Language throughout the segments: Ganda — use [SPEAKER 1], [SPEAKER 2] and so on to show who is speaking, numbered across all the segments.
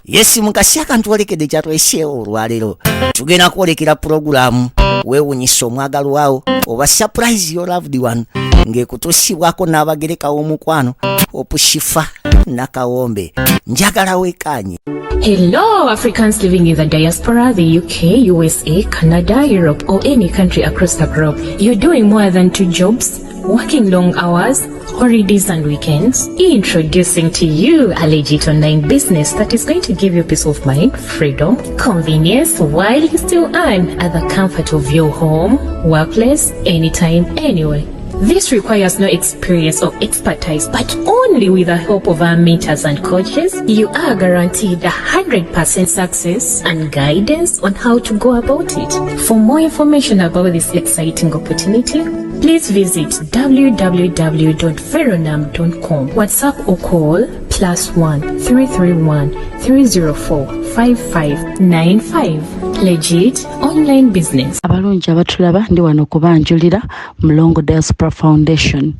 [SPEAKER 1] Yes, mukasi ntwolekedde kyatweseewo olwaleero. Tugenda kwolekera pulogulaamu Weewunyisa Omwagalwawo oba Surprise Your Loved One, ng'ekutuusibwako n'abagereka w'omukwano Opushifa Nakawombe. Njagala weekaanye.
[SPEAKER 2] Hello, Africans living in the diaspora, the UK, USA, Canada, Europe, or any country across the globe. You're doing more than two jobs, working long hours, holidays, and weekends. Introducing to you a legit online business that is going to give you peace of mind, freedom, convenience, while you still earn at the comfort of your home, workplace, anytime, anywhere. This requires no experience or expertise, but only with the help of our mentors and coaches, you are guaranteed 100% success and guidance on how to go about it. For more information about this exciting opportunity, please visit www.veronam.com, WhatsApp or call +1 331 304 5595. Legit online business.
[SPEAKER 3] Abalungi abatulaba, ndi wano kubanjulira Mulongo Diaspora Foundation,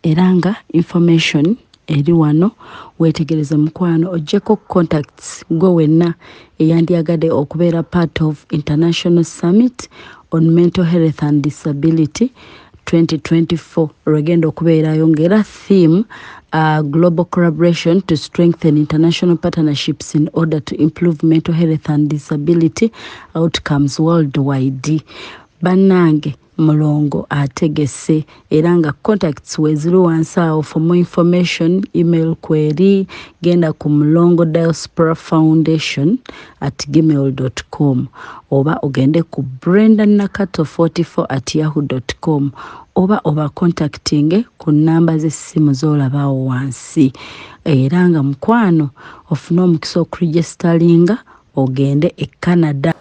[SPEAKER 3] era nga information eri wano. Weetegereze mukwano, oggyeko contacts gwe wenna eyandyagadde okubeera part of International Summit on Mental Health and Disability 2024 lwegenda okubeerayo, ng'era theme "Global collaboration to strengthen international partnerships in order to improve mental health and disability outcomes worldwide". Bannange, Mulongo ategese, era nga contacts weziri wansi awo. For more information, email kweri, genda ku mulongodiaspora foundation@gmail com, oba ogende ku brenda nakato44@yahoo com, oba contacting ku namba z'essimu z'olabaawo wansi. Era nga mukwano, ofune omukisa okuregisteringa ogende e Canada.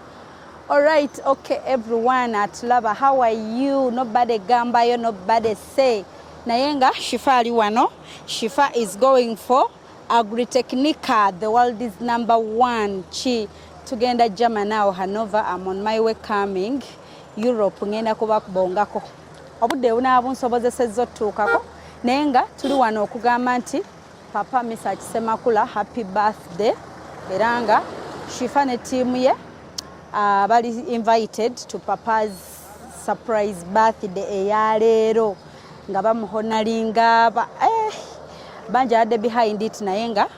[SPEAKER 4] Alright, okay, everyone atulaba, how are you? Nobody gambayo, nobody say. Naye nga Shifa ali wano. Shifa is going for Agritechnica, the world is number one. Chi tugenda Germany awo Hanover. I'm on my way coming. Europe ngenda kuba kubongako. Obudde bunaaba bunsobozesezza otutuukako. Naye nga tuli wano okugamba nti Papa Misa Kisemakula, happy birthday. Era nga Shifa ne ttiimu ye bali invited to Papa's surprise birthday eyaleero nga bamuhonouringa bangi abadde behind it. Naye nga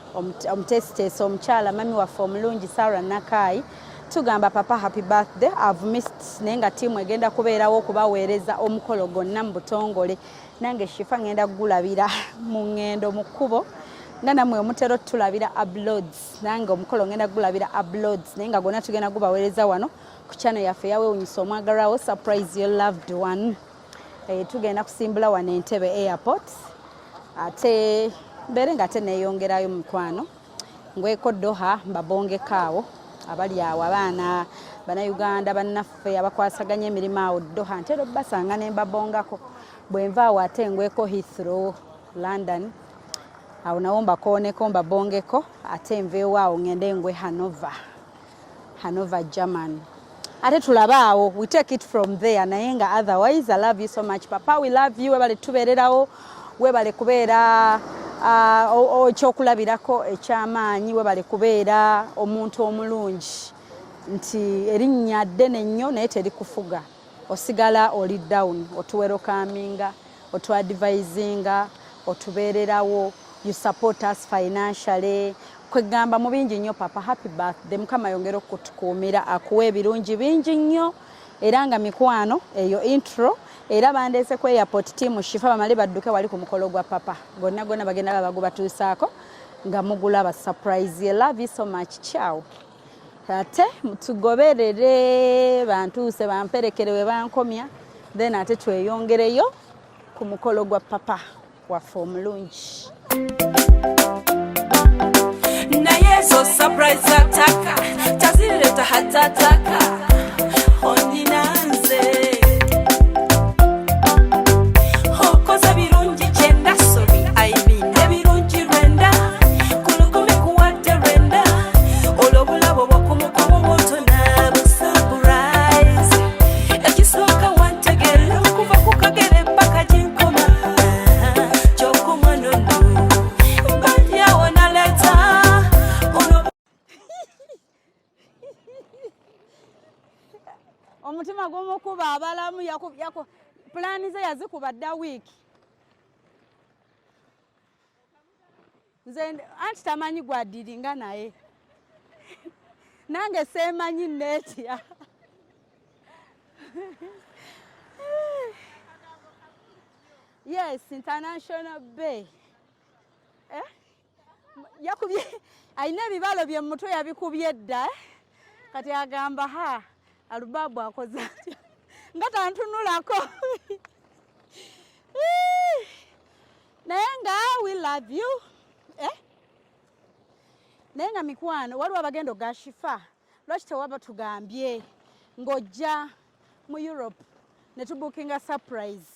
[SPEAKER 4] omuteesiteesi omukyala mami waffe omulungi Sarah Nakai, tugamba Papa happy birthday. I've missed, naye nga ttiimu egenda kubeerawo okubaweereza omukolo gwonna mu butongole. Nange Shifa ngenda kugulabira mu ŋŋendo mu kkubo, nga nammwe omutera otulabira uploads. Nange omukolo ngenda kugulabira uploads, naye nga gwonna tugenda gubaweereza wano ku channel yaffe Yawewunyisa Omwagalwawo, Surprise Your Loved One. Tugenda kusimbula wano Entebbe Airport, ate mbeere nga ate neeyongerayo mukwano ngweko Doha, mbabongeko awo abali awo, abaana Bannayuganda bannaffe abakwasaganya emirimu awo Doha, ntera obbasanga ne mbabongako. Bwe nva awo ate ngweko Heathrow, London, awo nawo mbakooneko, mbabongeko. Ate nveewo awo ngende ngwe Hanover, Hanover, German. Ate tulabe awo, we take it from there. Naye nga otherwise, I love you so much, Papa. We love you. Webale tubeererawo, webale kubeera ekyokulabirako ekyamaanyi, webale kubeera omuntu omulungi, nti erinnya ddene nnyo naye terikufuga, osigala oli down, otuwelcominga, otuadvisinga, otubeererawo, you support us financially, kwegamba mu bingi nnyo. Papa, happy birthday. Mukama yongera okutukuumira, akuwa ebirungi bingi nnyo. Era nga mikwano, eyo intro. Era bandeese ku airport, team Shifa bamale badduke wali ku mukolo gwa Papa. Gonna gonna bagenda baba gubatuusaako nga mugulaba surprise. I love you so much. Ciao. Ate tugoberere, bantuuse bamperekere we bankomya, then ate tweyongereyo ku mukolo gwa Papa waffe omulungi.
[SPEAKER 5] Naye zo surprise ataka tazireta hatataka ondinanze okoze birungi kyenda, sorry, I mean ebirungi 90 ku 1000 kuwadde 90, olwo obulabo bwokumukumu butona bu surprise. Ekisooka wantegeera okuva ku kagere paka gyenkoma, kyokka omwana ono mbadyawo naleeta olwo.
[SPEAKER 4] Omutima gumukuba abalamu pulaani ze yazikuba dda wiiki. Nze anti tamanyi gwadiringa naye. Nange seemanyi neetya. Yes, International Bay. Eh? Yakubye alina ebibalo bye mutwe yabikubye dda. Kati agamba ha alubabu akoze atya nga tantunulako. Naye nga we love you. Eh? Naye nga mikwano waliwo abagenda ogashifa lwaki tewaba tugambye ng'ojja mu Europe ne tubukinga surprise.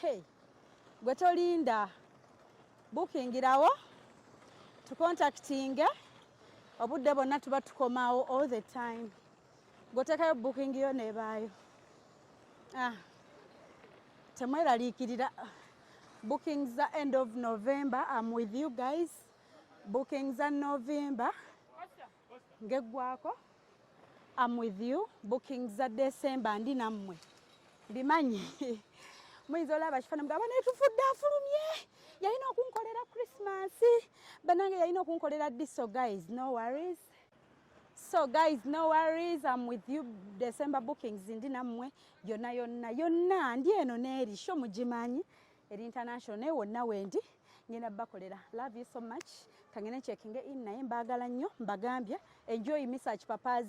[SPEAKER 4] Hey, gwe tolinda bookingirawo tucontactinge obudde bwonna tuba tukomawo all the time. Gweoteekayo booking yo nebaayo. Ah, temweraliikirira bookings za end of November, I'm with you guys. Bookings za November ngeggwako, I'm with you. Bookings za December ndi nammwe mbimanyi. Muyinza olaba kifaananyi mugamba naye tufudde afulumye yalina okunkolera Christmas banange yalina okunkolera this. So guys, no worries. So guys, no worries, I'm with you. December bookings ndi nammwe yonna yonna yonna ndi eno n'eri sho mugimanyi eri international naye wonna wendi ngenda bakolera. Love you so much. Kangene checking in naye mbaagala nnyo mbagambye enjoy Mr. Papa's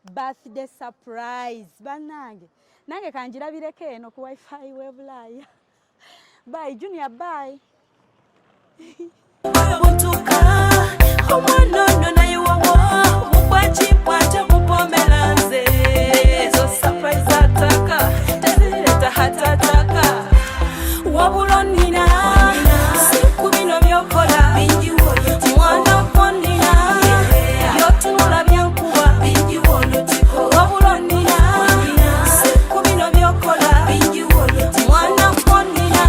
[SPEAKER 4] birthday surprise bannange nange kanjirabireko eno ku wifi w'e Bulaaya. Bye Junior, bye.
[SPEAKER 5] Butuka omwana ono naye wowo mupwakipwakyo mupomera nze ezo surprise ataka tezireta hatataka wabula onnina si ku bino byokola mwana gwonnina byotunula byankuba wabula onnina si ku bino byokola mwana gwonnina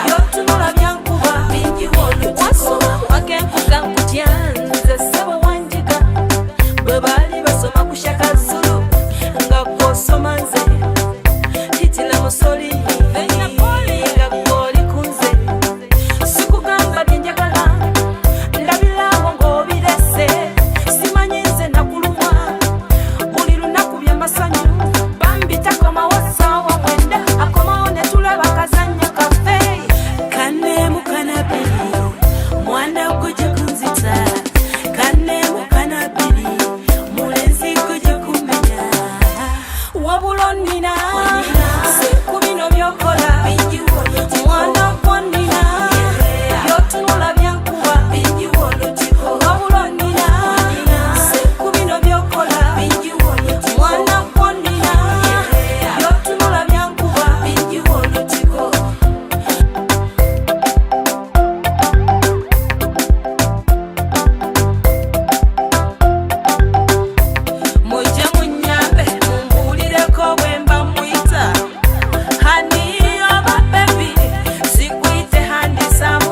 [SPEAKER 5] byotunula byankuba wasoma wakenkuga nkutya nze ssebo wanjiga bwe baali basoma ku Shaka Zulu nga gw'osoma nze Hitler Mussolini nga gw'oli ku nze sikugamba bye njagala ndabirawo ng'obirese simanyi nze nakulumwa buli lunaku byamasanyu bambi takomawo ssaawa 9 akomawo ne tulaba kazannyo kaffe kanemu kanabiri mwana gujja kunzita kanemu kanabiri mulenzi gujja kumenya wabula onnina si ku bino byokola mwana gwonnina byotunula byankuba wabula onnina si ku bino byokola mwana gwonnina byotunula byankuba. Mujje munyambe mumbuulireko bwe mba muyita honey oba baby sikuyite handsome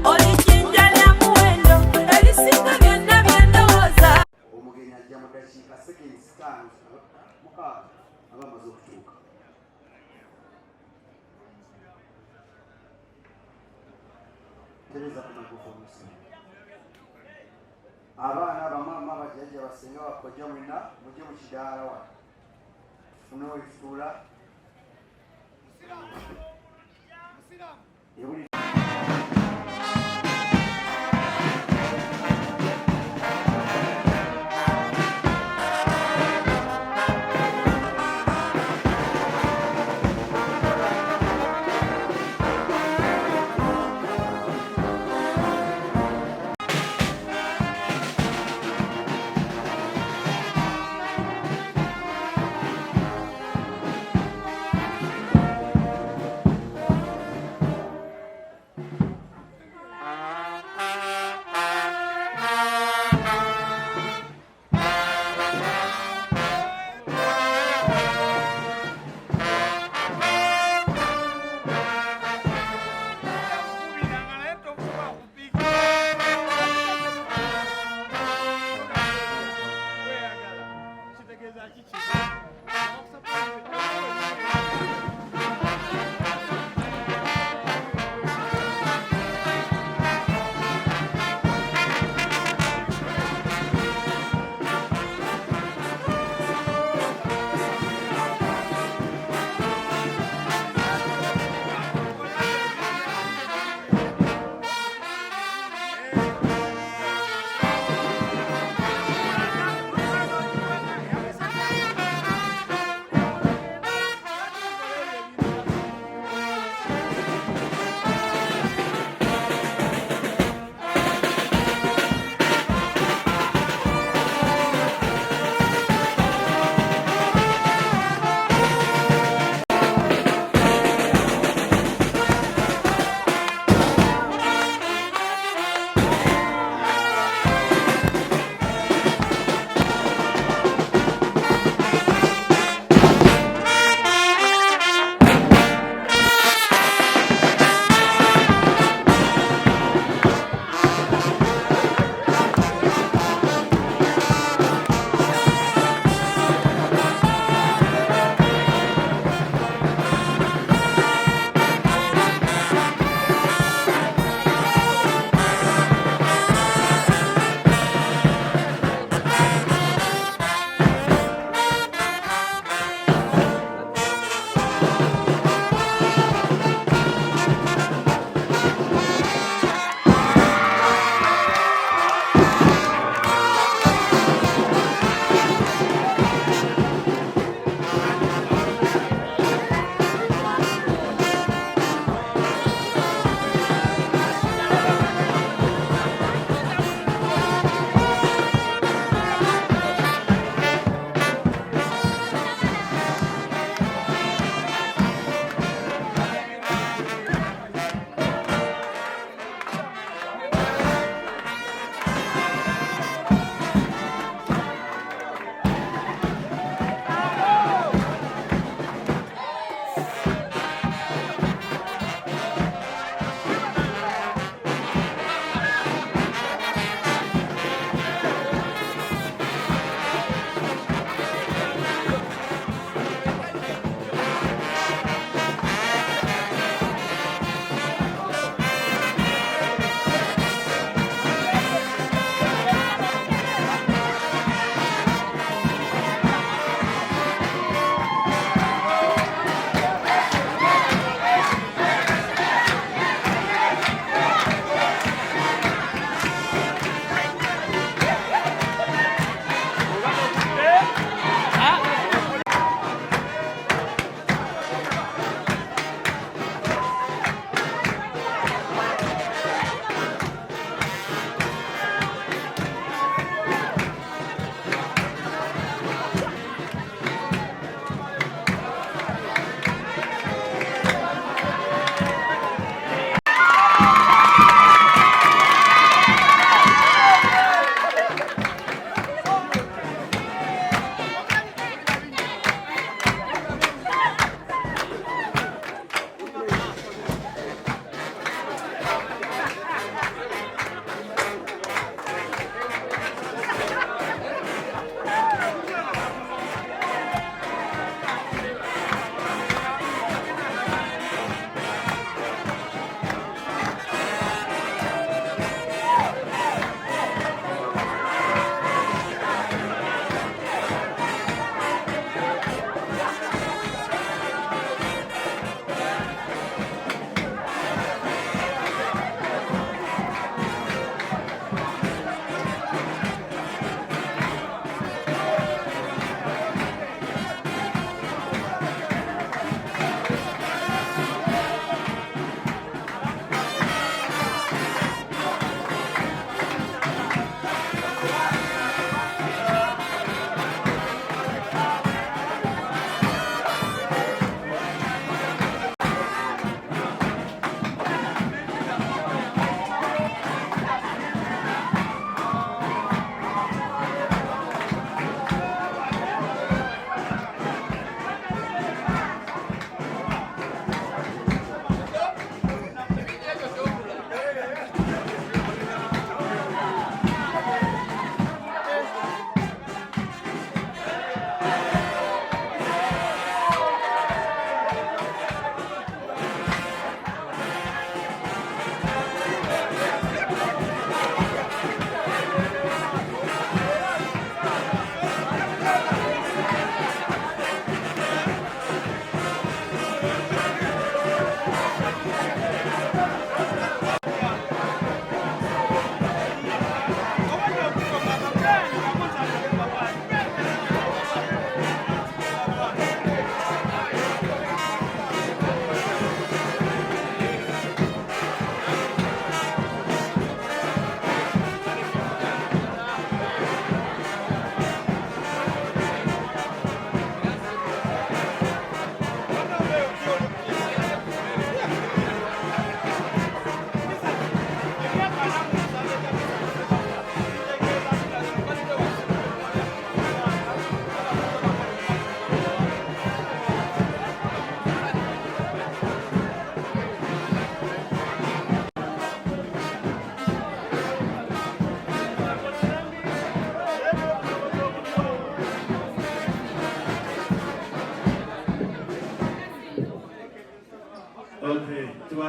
[SPEAKER 5] oli jjinja lya muwendo erisinga byonna bye ndowooza.
[SPEAKER 6] Omugenyi ajja mu ddakiika seconds 5 6 aba amaze okutuuka. Tereza ku microphone. Abaana, bamaama, bajjajja, basenga, bakojja, mwenna mujje mu kidaala wano tufune wekituula. Ebuli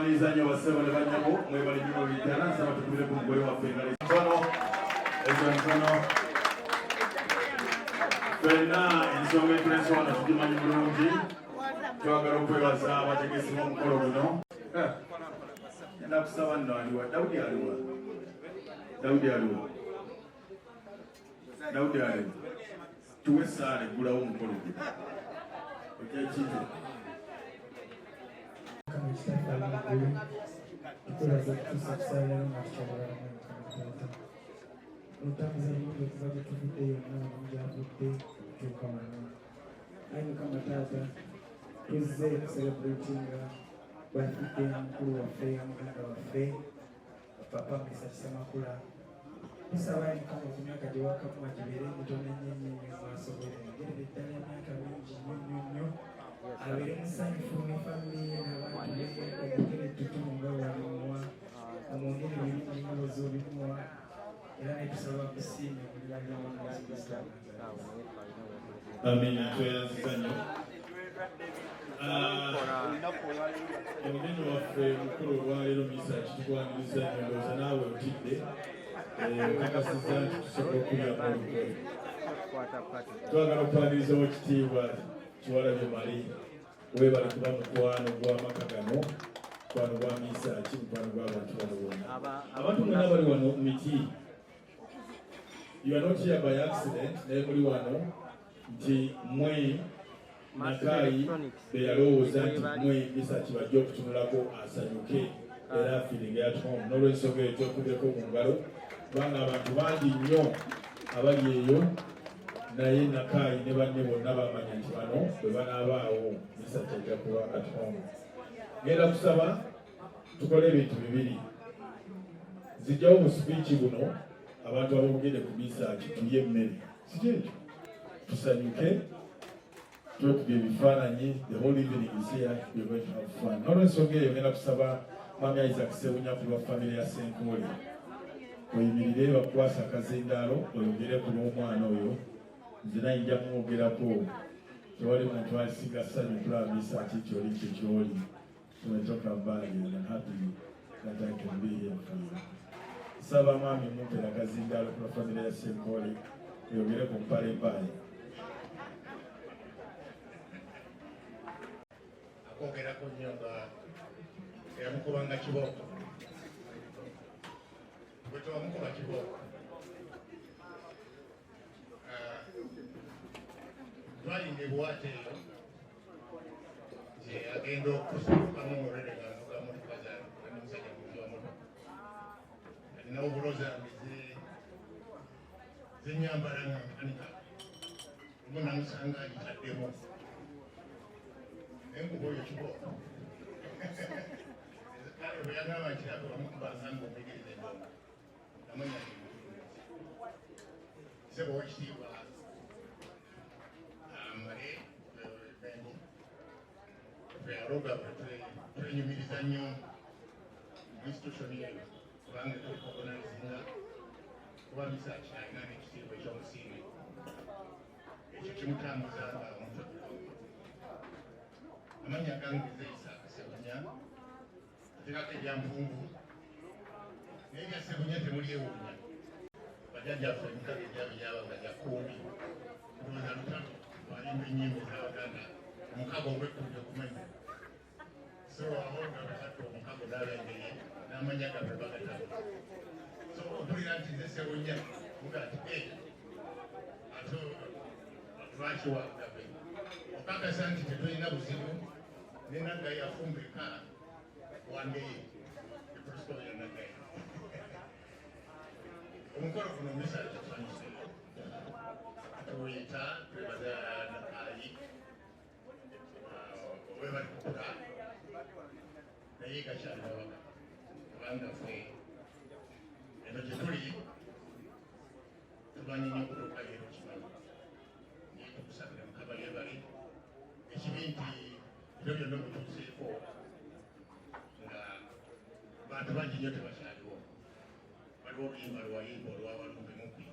[SPEAKER 7] Tubaniriza nnyo bassebo ne bannyabo, mwebale nnyo ddala. Nsaba tukubire ku mugole waffe engalo ntono, ezo ntono. Ffenna ensonga etuleese wano tugimanyi bulungi. Twagala okwebaza abategesi b'omukolo guno. Ngenda kusaba nno, aliwa Dawudi? Aliwa Dawudi? Aliwa Dawudi? Aliwa? Tuwe essaala eggulawo omukolo guno. Okyakite.
[SPEAKER 8] Mukama Kitaffe ali mu ggulu, tukwebaza kutuusa kusaabiramu nga tukyabalamu. Mukama Taata, otambuza bulungi okuva gye tuvudde yonna, wano gyavudde okutuuka wano. Ayi Mukama Taata, tuzze kucelebratinga birthday ya mukulu waffe, ya muganda waffe, Papa Mesach Ssemakula. Tusaba, ayi Mukama, ku myaka gye wakamuwa gibeere emitono ennyo ennyo ennyo maaso, bweyongerere ddala emyaka mingi nnyo nnyo nnyo, abeere musanyufu ne family ye n'abantu be. Omwongere ettutumu nga walimuwa, omwongere ebirungi nga bw'ozze obimuwa, era netusaba kusiime mu linnya lya Mwana Yesu Kristo.
[SPEAKER 7] Amina, tweyanziza nnyo. Omunene waffe mukulu olwaleero Mesach, tukwaniriza nnyo. Ndowooza naawe otidde, okakasiza nti tusobola okulyamu olukwe. Twagala okwaniriza Owekitiibwa Kiwalabye Mali. Weebale kuba mukwano gw'amaka gano, mukwano gwa Mesach, mukwano gw'abantu bano bonna. Abantu mwena bali wano miti, you are not here by accident, naye muli wano nti mwe Nakaayi be yalowooza nti mwe Mesach bajja okutunulako asanyuke era feeling at home. N'olwensonga eyo twekuddeko mu ngalo, kubanga abantu bangi nnyo abali eyo, naye Nakaayi ne banne bonna bamanya nti bano bwe banaabaawo Mesach ajja kuba at home. Ngenda kusaba tukole ebintu bibiri. Nzijjawo mu speech buno abantu aboogedde ku Mesach, tulye emmere, si kyekyo? Tusanyuke, twekubye ebifaananyi. The whole evening is here, we are going to have fun. N'olwensonga eyo ngenda kusaba Mwami Isaac Sewunya ku lwa famire ya Senkoole oyimirire bakukwasa akazindaalo oyogere ku lw'omwana oyo. Nze naye nja kumwogerako. Tewali muntu asiga ssanyu kulaba Mesach kyoli kyekyoli. So I talk about it and I'm happy that I can be here for you. Saba mwami mumpera akazindaalo ku lwa famire ya Senkoole oyogere ku mpale mpaayi.
[SPEAKER 9] Akwogerako nnyo nga eyamukubanga kibooko, gwe tewamukuba kibooko. Ah, twalinga ebuwaata eyo nze agenda okusulukamu olwere nga nvuga motoka zange, ndi musajja muvuzi wa motoka, alina obulo zange zenyambala nga nkanika, lumu namusanga agitaddemu enkuba oyo kibooko. Kale bwe yagamba nti ate wamukubanga nga omuyigiriza endongo, namanya nti sebo owekitiibwa Male Mengo, ffe aloga twenyumiriza nnyo mu institution eyo, kubanga turecognizinga kuba Mesach alina n'ekitiibwa ekyomusiime, ekyo kimutambuza nga omutwe guli waggulu. Amannya gange nze Isaaka Sebunya, ateekako ebyampungu, naye bya Sebunya temulyewuunya. Bajjajjaffe emikago egyabwe gyabanga gya kkumbi, ndowooza lutalo lwalimba ennyimba ez'Abaganda, omukago ogw'ekkumbi okumanya. So awo nga bakatta omukago n'abengeye n'amanya gaffe bagatambuza. So ompulira nti nze Sebunya muga nti e ate lwaki wagabe okakasa nti tetulina buzibu ne Naggayi afumba eka wangeye eprosiko ya Naggayi. Omukolo guno Mesach tusanyuse tuyita twebaza Nakaayi webali kukula, naye gakyali mabaga, kubanga ffe eno gye tuli tumanyi nnyo okutuuka leero kimanyi, naye tukusabira Mukama yebale. Ekibi nti ebyo byonna omutuuseeko nga bantu bangi nnyo tebakyaliwo. Waliwo oluyimba lwayimba olwawalumbe mubbi,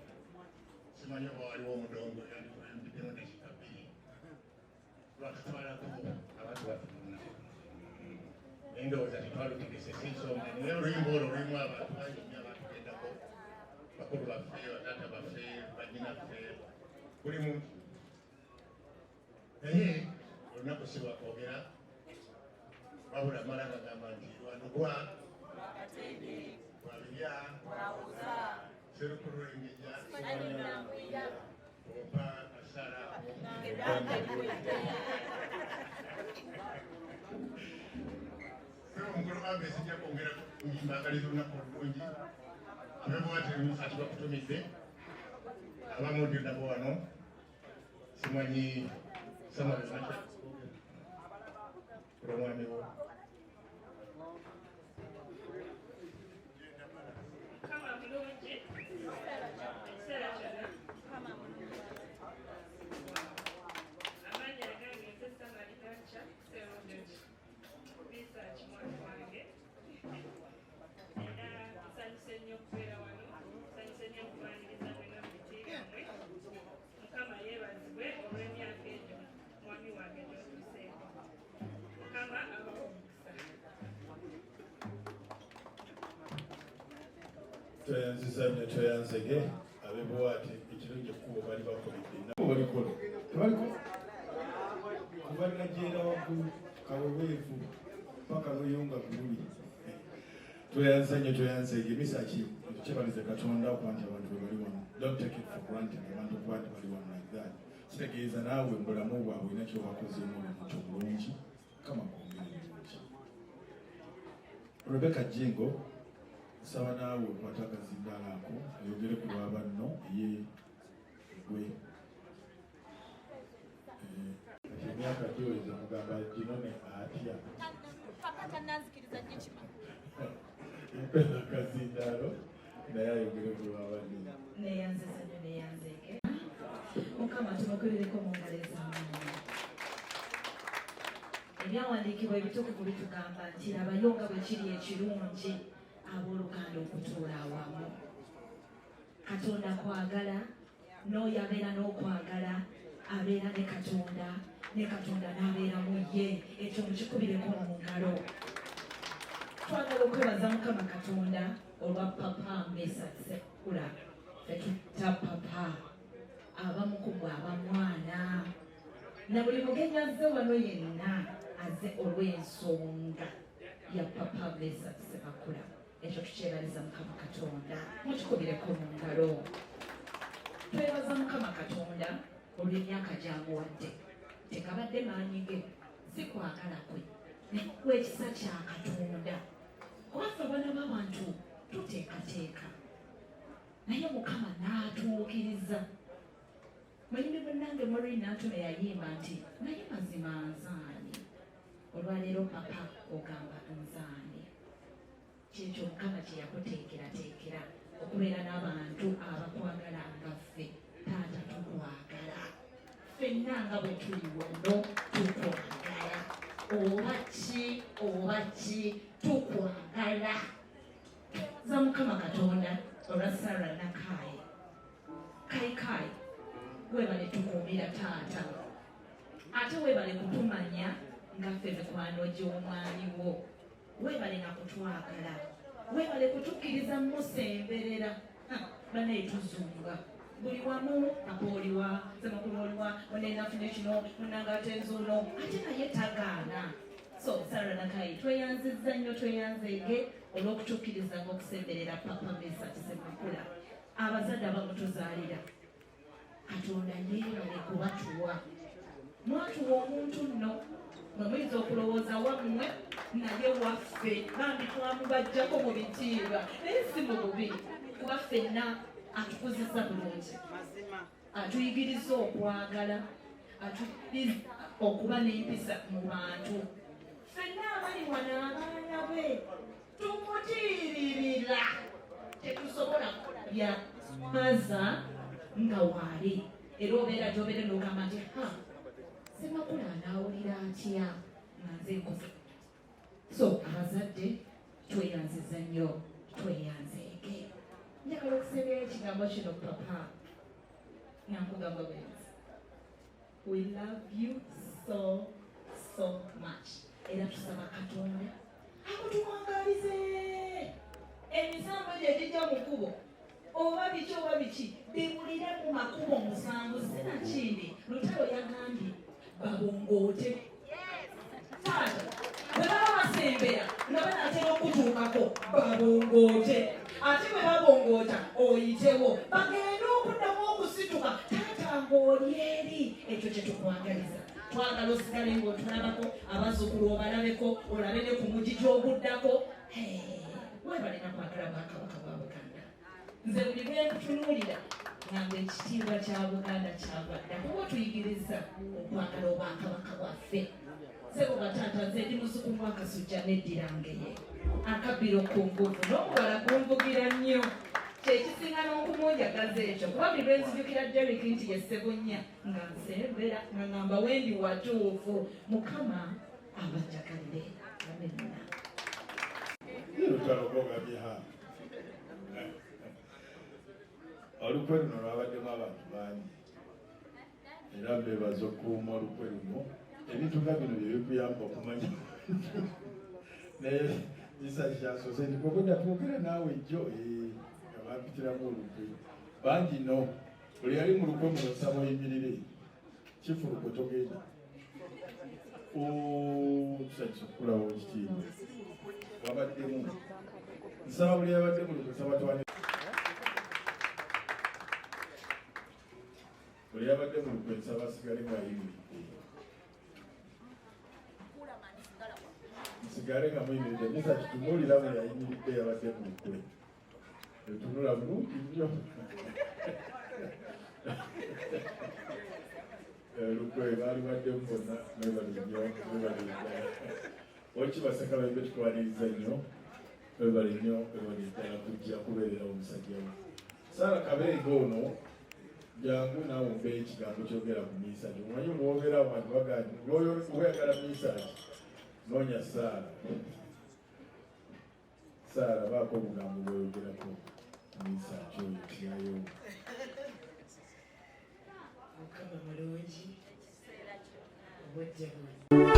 [SPEAKER 9] simanyi oba waliwo omudongo yandikulembeddemu dakika 2 lwatutwalako abantu baffe bonna. Endowooza tetwalutegese si nsonga, naye oluyimba olwo lulimu abantu bangi nnyo abatugendako, bakulu baffe, bataata baffe, bannyinaffe, buli muntu. Naye olunaku si lwakwogera, wabula mala ngagamba nti lwanugwa lwabirya serukulu engejja ompa asala. Omukulu wange sijja kwongera mbaagaliza olunaku olulungi. Abebuwate ati bakutumidde abamu ndi nabo wano, simanyi samaliza olw'omwami wo.
[SPEAKER 10] Mukama mulungi ekiseera kyonna. Amannya agange nze Samali Nankya Sserunjogi, Mesach mwana wange, era nsanyuse nnyo okubeera wano, nsanyuse nnyo okubaniriza mwenna mu biti byammwe. Mukama yeebazibwe olw'emyaka egyo mwami wange gy'otuuseeko. Mukama abawe omukisa.
[SPEAKER 7] Tweyanziza nnyo, tweyanzege abebuwaate. Ekirungi ekkubo bali bakoledde nabo balikola, tebalikola kuva Najeera waggulu Kaweweevu paka Luyunga Gululi. Tweyanze nnyo, tweyanzege. Misaki, tukyebalize Katonda okuba nti abantu bwe bali wano. Don't take it for granted abantu okuba nti bali wano like that. Kitegeeza naawe mu bulamu bwabwe olina kyobakozeemu omuntu obulungi. Mukama kwongere ebirungi. Rebecca Jingo, nsaba naawe okwate akazindaalo ako oyogere ku lwa banno ye gwe emyaka gyoweza mugamba ginone atya
[SPEAKER 11] Papa tannanzikiriza gikima.
[SPEAKER 7] Akazindaalo naye ayogere ku lwa banne.
[SPEAKER 11] Neyanziza nnyo, neyanzeeke. Mukama tumukurireko mu ngalo ez'amaanyi. Ebyawandiikibwa ebitukuvu bitugamba nti labayo nga bwe kiri ekirungi abooluganda okutuula awamu. Katonda kwagala, n'oyo abeera n'okwagala abeera ne Katonda, ne Katonda n'abeera mu ye. Ekyo mukikubireko mu ngalo. Twagala okwebaza Mukama Katonda olwa Papa Mesach Ssemakula. Ffe tuyita Papa, abamu ku mmwe abamwana, na buli mugenyi azze wano yenna azze olw'ensonga ya Papa Mesach Ssemakula. Ekyo tukyebaliza Mukama Katonda, mukikubireko mu ngalo. Twebaza Mukama Katonda olw'emyaka gy'amuwadde. Tegabadde maanyi ge, si kwagala kwe, naye olw'ekisa kya Katonda. Kuba ffe abaana b'abantu tuteekateeka, naye Mukama n'atuukiriza. Muyimbi munnange Maureen Nantume yayimba nti naye mazima nzaani. Olwaleero Papa ogamba nzaani. Kyekyo Mukama kye yakuteekerateekera okubeera n'abantu abakwagala nga ffe. Taata tukwagala ffenna nga bwe tuli wano, tukwagala oba ki oba ki, tukwagala. Twebaza Mukama Katonda olwa Sarah Nakaayi. Kaikai, weebale tukuumira taata, ate weebale kutumanya nga ffe mikwano gy'omwami wo. Weebale na kutwagala, weebale kutukkiriza musemberera. Banaye tuzunga buli wamu, papa oliwa, Ssemakulu oliwa, onenafune kino munanga ate nzuuno, ate naye tagaana. So Sarah Nakayi, tweyanzizza nnyo, tweyanzeege olw'okutukkirizanga okusemberera Papa Mesach Ssemakula. Abazadde abamutuzaalira, Katonda yeebale kubatuwa. Mwatuwa omuntu nno mwe muyinza okulowooza wammwe, naye waffe. Bambi twamubajjako mu bitiibwa, naye si mu bubi, kuba ffenna atukuzizza bulungi, atuyigiriza okwagala, atuyigiriza okuba n'empisa mu bantu. Ffenna abali wano abaana be tumutiiririra, tetusobola kulabya maza nga waali. Era obeera gy'obeere n'ogamba nti ha, Ssemakula anaawulira atya nga nze nkoze. So abazadde tweyanziza nnyo, tweyanzeege. Njagala okusembyayo ekigambo kino, Papa, nga nkugamba bwenzi, we love you so so much, era tusaba Katonda Akutuwangaalize emisango egyo egijja mu kkubo oba biki oba biki biwulire mu makubo musanvu. Sinakindi Lutalo yagambye babongoote. Taata, bwe baba basembera nga banaatera okutuukako babongoote, ate bwe babongoota oyitewo bagende okuddamu okusituka taata ng'oli eri. Ekyo kye tukwagaliza. Twagala osigale ng'otulabako, abazzukulu obalabeko, olabe ne ku mugigi oguddako. Webale nakwagala bwakabaka bwa Buganda. Nze buli lwe nkutunuulira ngamba ekitiibwa kya Buganda kyava dda, kuba otuyigiriza okwagala obwakabaka bwaffe. Sebo bataata, nze ndi muzzukulu wa Kasujja neddira Ngeye, akabbiro ku nguvu n'omubala gunvugira nnyo, kyekisinga n'okumunjagaza ekyo, kuba buli lwe nzijukira Derrick nti ye Ssebunya nga nsembera nga ngamba wendi watuufu. Mukama abajagalire. Amiina.
[SPEAKER 7] Lutalo gogabye ha olukwe luno lwabaddemu abantu bangi, era mbebaza okukuuma olukwe luno. Ebintu nga bino byebikuyamba okumanya, naye kisa kyasoose nti kwegenda twogera naawe jjo nga bampitiramu olukwe bangi. No buli yali mu lukwe muno, nsaba oyimirire. Kifulukwe togenda tusanyusa okukulawo ekitiibwa wabaddemu. Nsaba buli yabadde mu lukwe, nsaba twani buli yabadde mu lukwe, nsaba asigale ng'ayimiridde, nsigale nga muyimiridde. Misa kitunuulira buli ayimiridde yabadde mu lukwe, etunula bulungi nnyo. Olukwe baali baddemu bonna. Mwebale nnyo, mwebale ddala. Okibaseka bembe, tukwaniriza nnyo. Mwebale nnyo, mwebale ddala kujja kubeererawo omusajja we. Sara Kabeega ono, jangu naawe ombe ekigambo kyogera ku Miisaki. Omanyi olwobeera abantu bagaa nti oyagala Miisaki, noonya Saara. Saara, baako obugambo bweyogerako Miisaki oyo kiyayo.
[SPEAKER 12] Mukama mulungi obudde buno.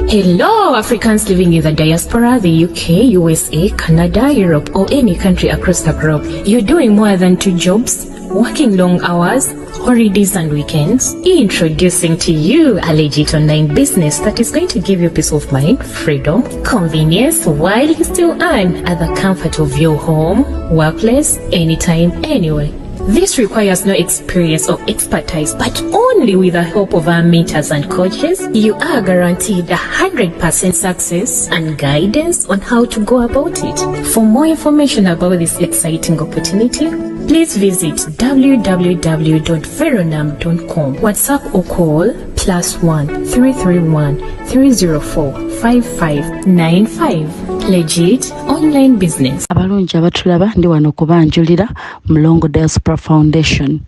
[SPEAKER 2] Hello, Africans living in the diaspora, the UK, USA, Canada, Europe, or any country across the globe. You're doing more than two jobs, working long hours, holidays, and weekends. Introducing to you a legit online business that is going to give you peace of mind, freedom, convenience, while you still earn at the comfort of your home, workplace, anytime, anywhere. This requires no experience or expertise, but only with the help of our mentors and coaches, you are guaranteed 100% success and guidance on how to go about it. For more information about this exciting opportunity, please visit www.veronam.com, WhatsApp or call +1 331 304 5595. Legit online business.
[SPEAKER 3] Abalungi abatulaba, ndi wano kubanjulira Mulongo Diaspora Foundation,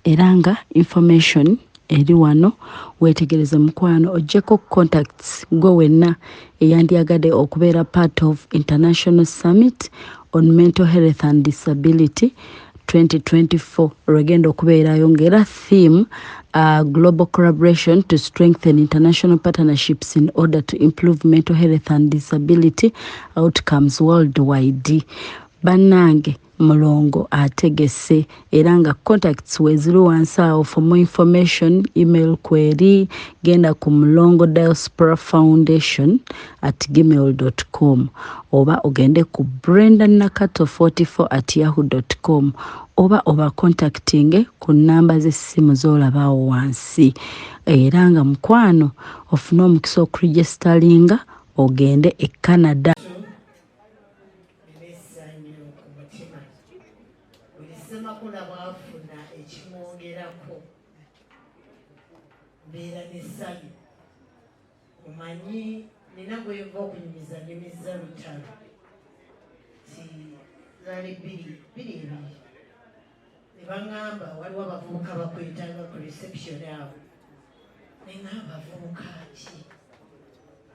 [SPEAKER 3] era nga information eri wano. Weetegereze mukwano, oggyeko contacts gwe wenna eyandyagadde okubeera part of International Summit on Mental Health and Disability 2024 lwegenda okubeerayo, ng'era theme global collaboration to strengthen international partnerships in order to improve mental health and disability outcomes worldwide. Bannange, Mulongo ategese, era nga contacts weziri wansi awo. For more information, email kweri, genda ku mulongodiaspora foundation@gmail com, oba ogende ku brenda nakato44@yahoo com, oba contacting ku namba z'essimu z'olabaawo wansi. Era nga mukwano ofune omukisa okuregisteringa ogende e Canada.
[SPEAKER 12] Nina essanyu ku mutima. Buli Ssemakula bwafuna ekimwongerako mbeera n'essanyu. Omanyi nina gwenva okunyumiza, nyumiza Lutalo ti zaali 222 ne baŋŋamba waliwo abavubuka bakwetaaga ku reception awo. Neŋŋamba, abavubuka ki?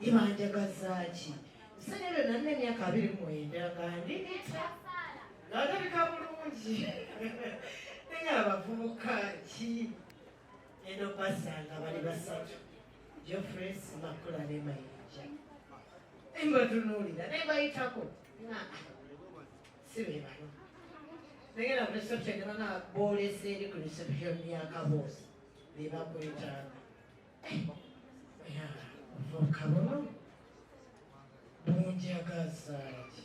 [SPEAKER 12] Ye banjagaza ki? Ebiseera ebyo nalina emyaka 29 nga ndigita, nga ndabika bulungi, naye abavubuka ki? Eno basanga bali basatu, Geoffrey, Makula ne Mayinja. Nembatunuulira nembayitako nga si be bano. Negenda ku reception ne banga boolese eri ku reception ya Kaboozi be bakwetaaga. Obuvubuka buno bunjagazaaki.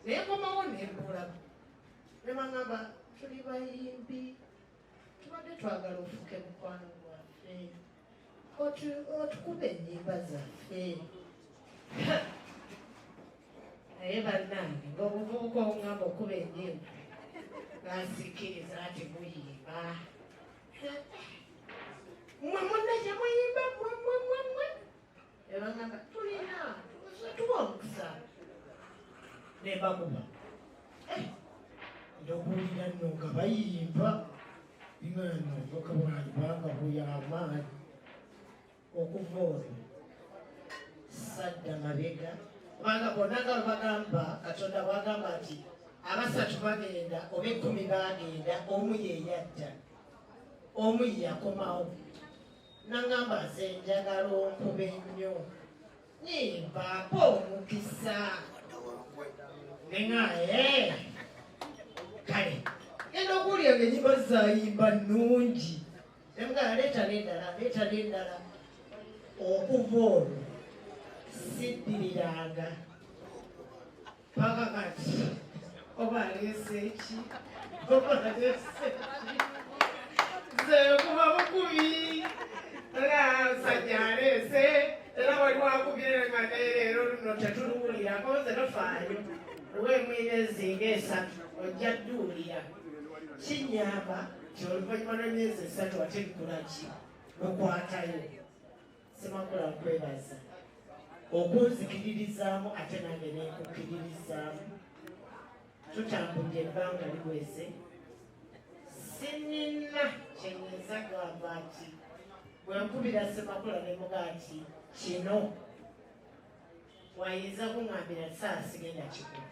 [SPEAKER 12] Naye nkomawo nembulaba ne bangamba tuli bayimbi, tubadde twagala ofuuke mukwano gwaffe, otukube ennyimba zaffe. Naye bannange ng'obuvubuka obungamba okuba ennyimba bansikiriza nti muyimba. Mmwe munna gye muyimba mmwe mmwe mmwe mmwe. Ne bangamba tulina tuwa omukisa. Ne mbakuba.
[SPEAKER 13] Ndokuwulira nno nga bayimba nga nno obuvubuka bwalibanga buyamaanyi.
[SPEAKER 12] Okuva olwo sadda mabega, kubanga bonna nga bwe bagamba Katonda bw'agamba nti abasatu bagenda oba 10 bagenda, omu ye yadda, omu ye yakomawo. Nangamba nze njagala onkube nnyo, nyimbaako omukisa. Nenga kale genda okuwulira ng'ennyimba zayimba nnungi. Nemugamba leeta n'endala, leeta n'endala. Okuva olwo siddiriranga paka kati. Oba aleese ki, oba aleese ki, nze kuba bukubi era musajja aleese era wali wakubire nga naye leero luno tetuluwulirako. Nze tofaayo, lwemwine ezinga 3 ojja dduwulira. Kinyamba nti oluvannyuma lw'emyezi 3 ate bikola ki, lukwatayo. Ssemakula, nkwebaza okunzikiririzaamu ate nange nenkukiririzaamu. Tutambudde ebbanga liweze, sinina kyenyinza gamba nti bwe nkubira Ssemakula ne muga nti kino wayinza kuŋŋambira saa sigenda kikula.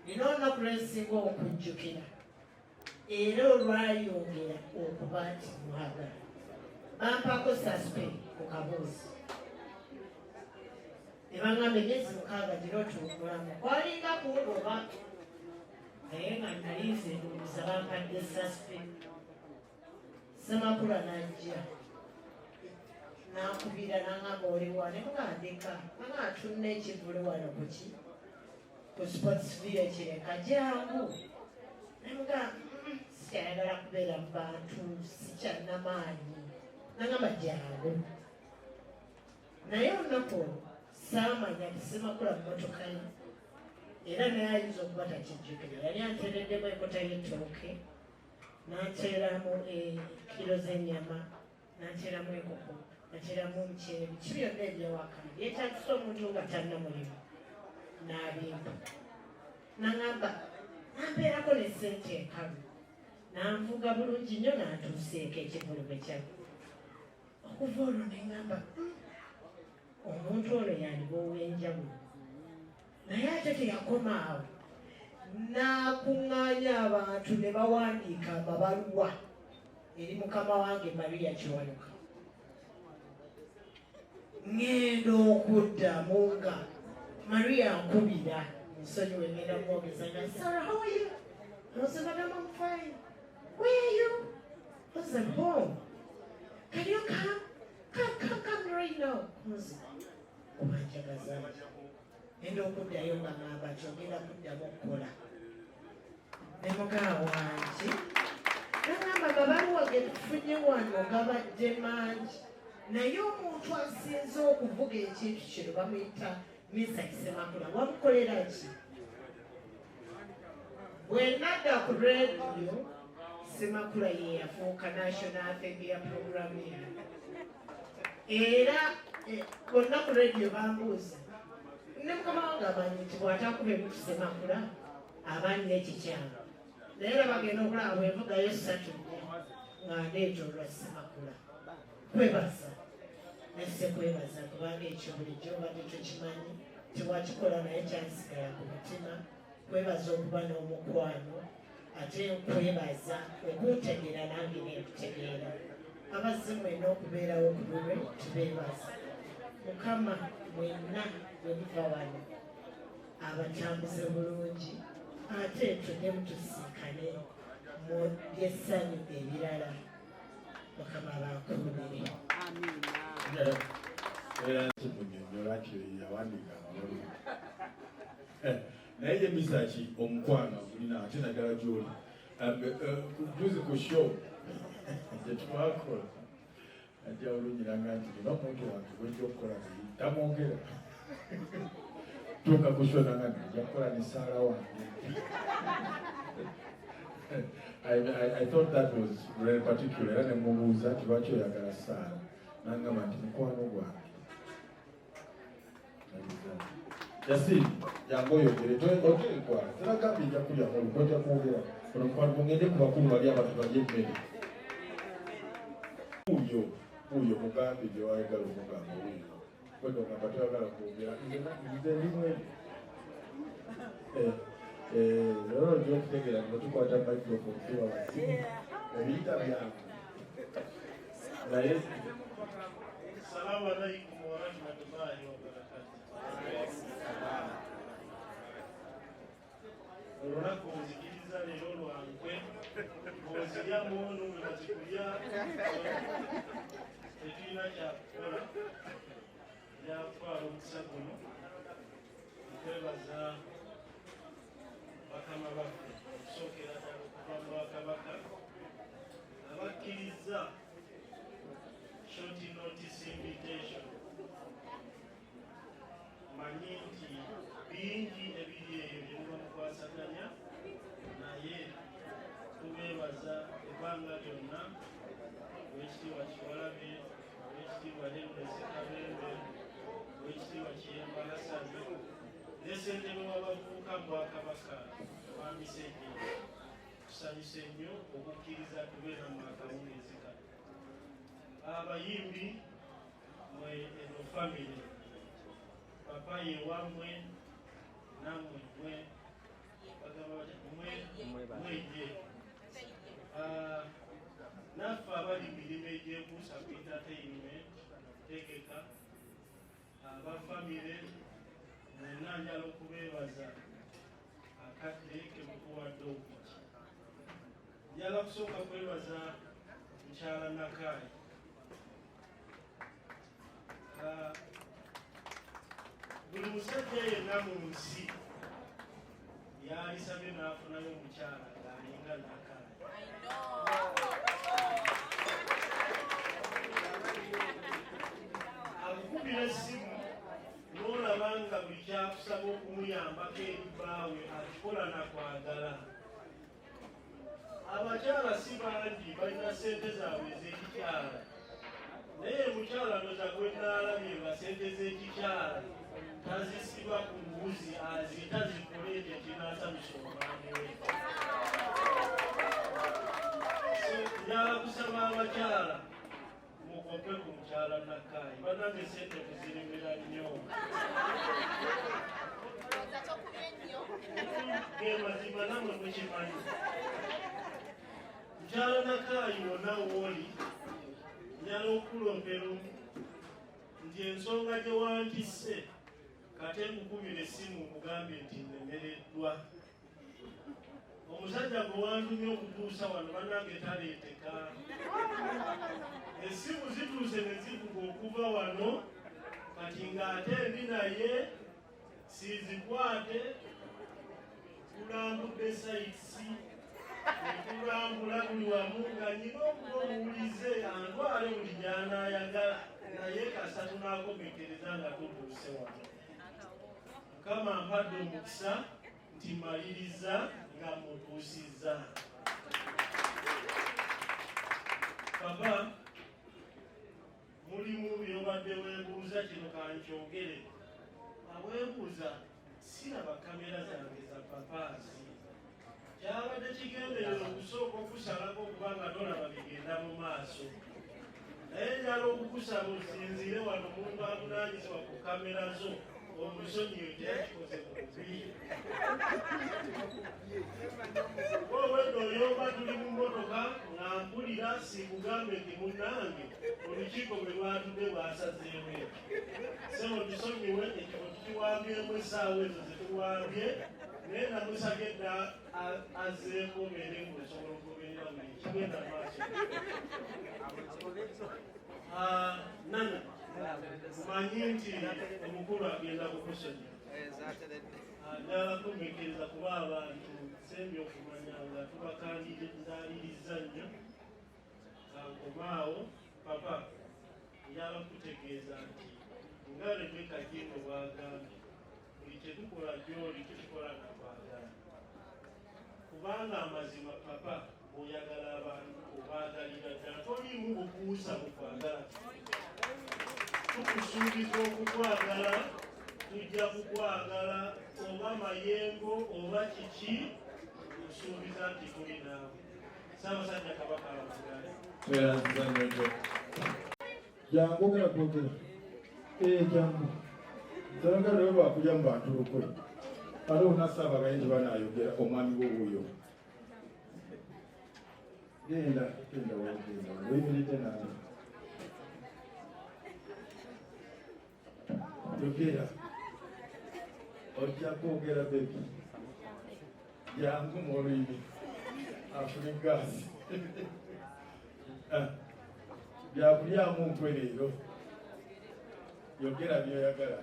[SPEAKER 12] Nina olunaku lwensinga okujjukira era olwayongera okuba nti mwagala. Bampaako suspend ku Kaboozi ne baŋŋamba emyezi 6 gira otuwummulamu. Kwalinga kungoba, naye nga nali nze ndowooza bampadde suspend. Ssemakula n'ajja n'ankubira n'aŋŋamba oliwa? Ne mugamba ndeka. N'aŋŋamba tunna ekivvulu wano kuki ku Sports Village, leka jangu. Ne mugamba sikyayagala kubeera mu bantu, sikyannamaanyi. N'aŋŋamba jangu. Naye olunaku olwo saamanya nti Ssemakula mmotoka ye, era naye ayinza okuba takijjukira. Yali anteereddemu enkota y'ettooke, n'anteeramu kiro z'ennyama, n'anteeramu enkoko, n'anteeramu omuceere, biki byonna ebyewaka byetaagisa omuntu nga tanna mulimu, n'abimpa. N'aŋŋamba nampeerako ne ssente enkalu, n'anvuga bulungi nnyo n'antuuseeko ekivvulu bwe kyagwa. Okuva olwo ne ŋŋamba omuntu ono yandiba ow'enjawulo. Naye ate teyakoma awo, n'akuŋŋaanya abantu ne bawandiika amabaluwa eri mukama wange Maria Kiwanuka. Ŋŋenda okuddamu nga Maria nkubira, nsonyiwe ŋŋenda kwogeza nga Sarah, how are you? I was like, madam, I'm fine. Where are you? I was at home. Can you come? Come, come, come right now. Nze oba njagaza ngenda okuddayo nga ŋŋamba nti ogenda kuddamu okukola. Ne mugaba wangi nagamba amabaluwa ge tufunye wano gabadde mangi, naye omuntu asinze okuvuga ekintu kino bamuyita Mesach Ssemakula. Wamukolera ki? Bwe nadda ku rediyo, Ssemakula ye yafuuka national anthem ya programu yange. Era bonna ku rediyo bambuuza ne mukama wange amanyi nti bw'atakuba ebiku Ssemakula aba alina ekikyamu, naye era bagenda okulaba bwenvugayo 3 nga ndeeta olwa Ssemakula. Kwebaza nesse kwebaza kubanga ekyo bulijjo obadde tokimanyi tewakikola, naye kyansigala ku mutima. Kwebaza okuba n'omukwano, ate nkwebaza okuntegeera nange nenkutegeera. Abazze mwenna okubeerawo ku lulwe tubeebaza Mukama mwenna. Bwe muva wano abatambuze bulungi, ate tuddemu tusisinkane mu byessanyu ebirala. Mukama abakuumire.
[SPEAKER 7] Era kimunyonyola nti yawandiika amabaluwa, naye ye Misaki omukwano agulina, ate naddala gyoli. Juzi ku show gyetwakola ajja olunyiranga nti nina omuntu wange gwejja okukola naye tamwogera. Tuuka ku show nanga nja kukola ne Saala wange. I thought that was very particular, era ne mubuuza nti lwaki oyagala Saala, nangamba nti mukwano gwange. Yasin, jangu oyogere, oteekwa teragambye nja kulya olukwe, ojja kwogera ono mukwano. Mugende ku bakulu bali abantu balye emmere. Wuuyo, wuuyo, mugambe gyewayagala omugamba. Wuuyo kwedde ogamba toyagala kwogera, nze ndi mwebyo. Leero ojja okutegeera nga tukwata microphone tuba bazimu ebiyita byangu naye.
[SPEAKER 14] Salamu alaikum warahmatullahi wabarakatu. Olunaku nzikiriza leero lwankwe, bw'ozirya muono bwe bazikulya tetulina kyakukola. Byakutwala omukisa guno okwebaza bakama baffe, okusookera ddala okuva mu bwakabaka abakkiriza short notice invitation. Manyi nti bingi ebiri eyo bye muba mukwasaganya, naye tubeebaza ebbanga lyonna. Owekitiibwa Kiwalabe, Owekitiibwa Henry Sekabembe, Owekitiibwa Kiyemba Hasani ne ssentebe w'abavubuka mu bwakabaka Mwami Ssejjengo, tusanyuse nnyo okukkiriza tubeera mu akawungeezi kano. Abayimbi mwe, eno family papa ye wammwe, nammwe mwe bagamba batya? Mwe mwejje. Ah, naffe abali mu mirimu egyekuusa ku entertainment tegeka aba famire mwenna, njala okubeebaza akadde kemutuwadde okujja. Njala kusooka kwebaza mukyala Nakaayi. Ah, buli musajja yenna mu nsi yalisabye n'afunayo omukyala ng'alinga Nakaayi. Akukubira essimu n'olaba nga buli kyakusaba okumuyambako eri bbaawe akikola nakwagala. Abakyala si bangi balina sente zaabwe ez'ekikyala, naye mukyala ndoza gwe naalabye nga sente z'ekikyala tazisiba ku mbuzi, azita zikole ekyo ekinaasanyusa omwami we. So njala kusaba abakyala mukope ku mukyala Nakaayi. Banange, sente tuziremera nnyo. Ge mazima, nammwe mukimanyi. Mukyala Nakaayi, wonna wooli, njala okulompera nti ensonga gye wantisse kate nkukubira essimu nkugambye nti nnemereddwa. Omusajja gwe wantumye okutuusa wano, banange, taleeteka. Essimu zituuse ne zivuga okuva wano, kati ng'ate ndi naye siizikwate. Tulambudde sites, netulambula buli wamu nga nyina okuba omuwulize antwale buli gy'anaayagala, naye kasa tunaakomekereza nga tutuuse wano. Mukama mpadde omukisa nti maliriza nga mutuusizza. Papa, mulimu byobadde weebuuza, kino kankyogere. Aweebuuza siraba kamera zange za paparazzi. Kyabadde kigenderera okusooka okusalako okubanga tolaba bigenda mu maaso, naye njala okukusaba osinziire wano omuntu avunaanyizibwa ku kamera zo omusonyiwe, teyakikoze ku bubi. Obwedde oyomba, tuli mu mmotoka nga mpulira sikugambe nti munnange. Olukiiko bwe lwatudde lwasazeewo ekyo. Ssebo tusonyiwe, ekifo tukiwambyemu essaawa ezo ze tuwambye, naye namusabye dda azzeeko obeere ng'osobola okugoberera buli ekigenda mu maaso. Nana, mmanyi nti omukulu agenda kukusonyiwa. Njagala kumekkereza kuba abantu sembye okumanya nga tubakandaaliriza nnyo. Kankomaawo papa, njagala kutegeeza nti nga Rebecca Jjingo bw'agambye, buli kye tukola gy'oli tukikola na kwagala, kubanga amazima papa bw'oyagala abantu obaagalira ddala, toliimu bukuusa mu kwagala. Tukusuubiza okukwagala, tujja kukwagala oba mayengo oba kiki, tukusuubiza nti tuli naawe. Ssaabasajja Kabaka abamugaale.
[SPEAKER 7] Tweyanziza nnyo.
[SPEAKER 13] Jangu ogenda kwogera. Jangu.
[SPEAKER 7] Tolagala lwe lwakulya mu bantu lukwe. Ate onasaabagaye nti banaayogera omwami wo wuuyo. Genda, genda wagenda, oyimiridde nange. Yogera. Ojja kwogera bebi. Jangu mu olulimi. Afune gaasi. Byakulyamu nkwe leero. Yogera by'oyagala.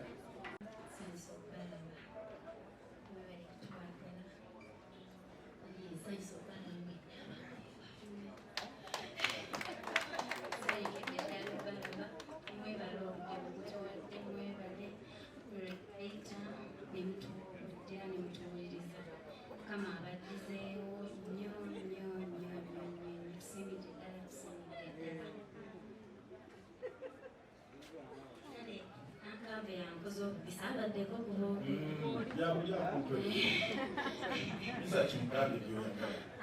[SPEAKER 15] Mukama abaddizeewo nnyo nnyo nnyo nnyo nnyo, tusiimidde ddala, tusiimidde ddala. Kale ankambe yankoze obubi, saabaddeko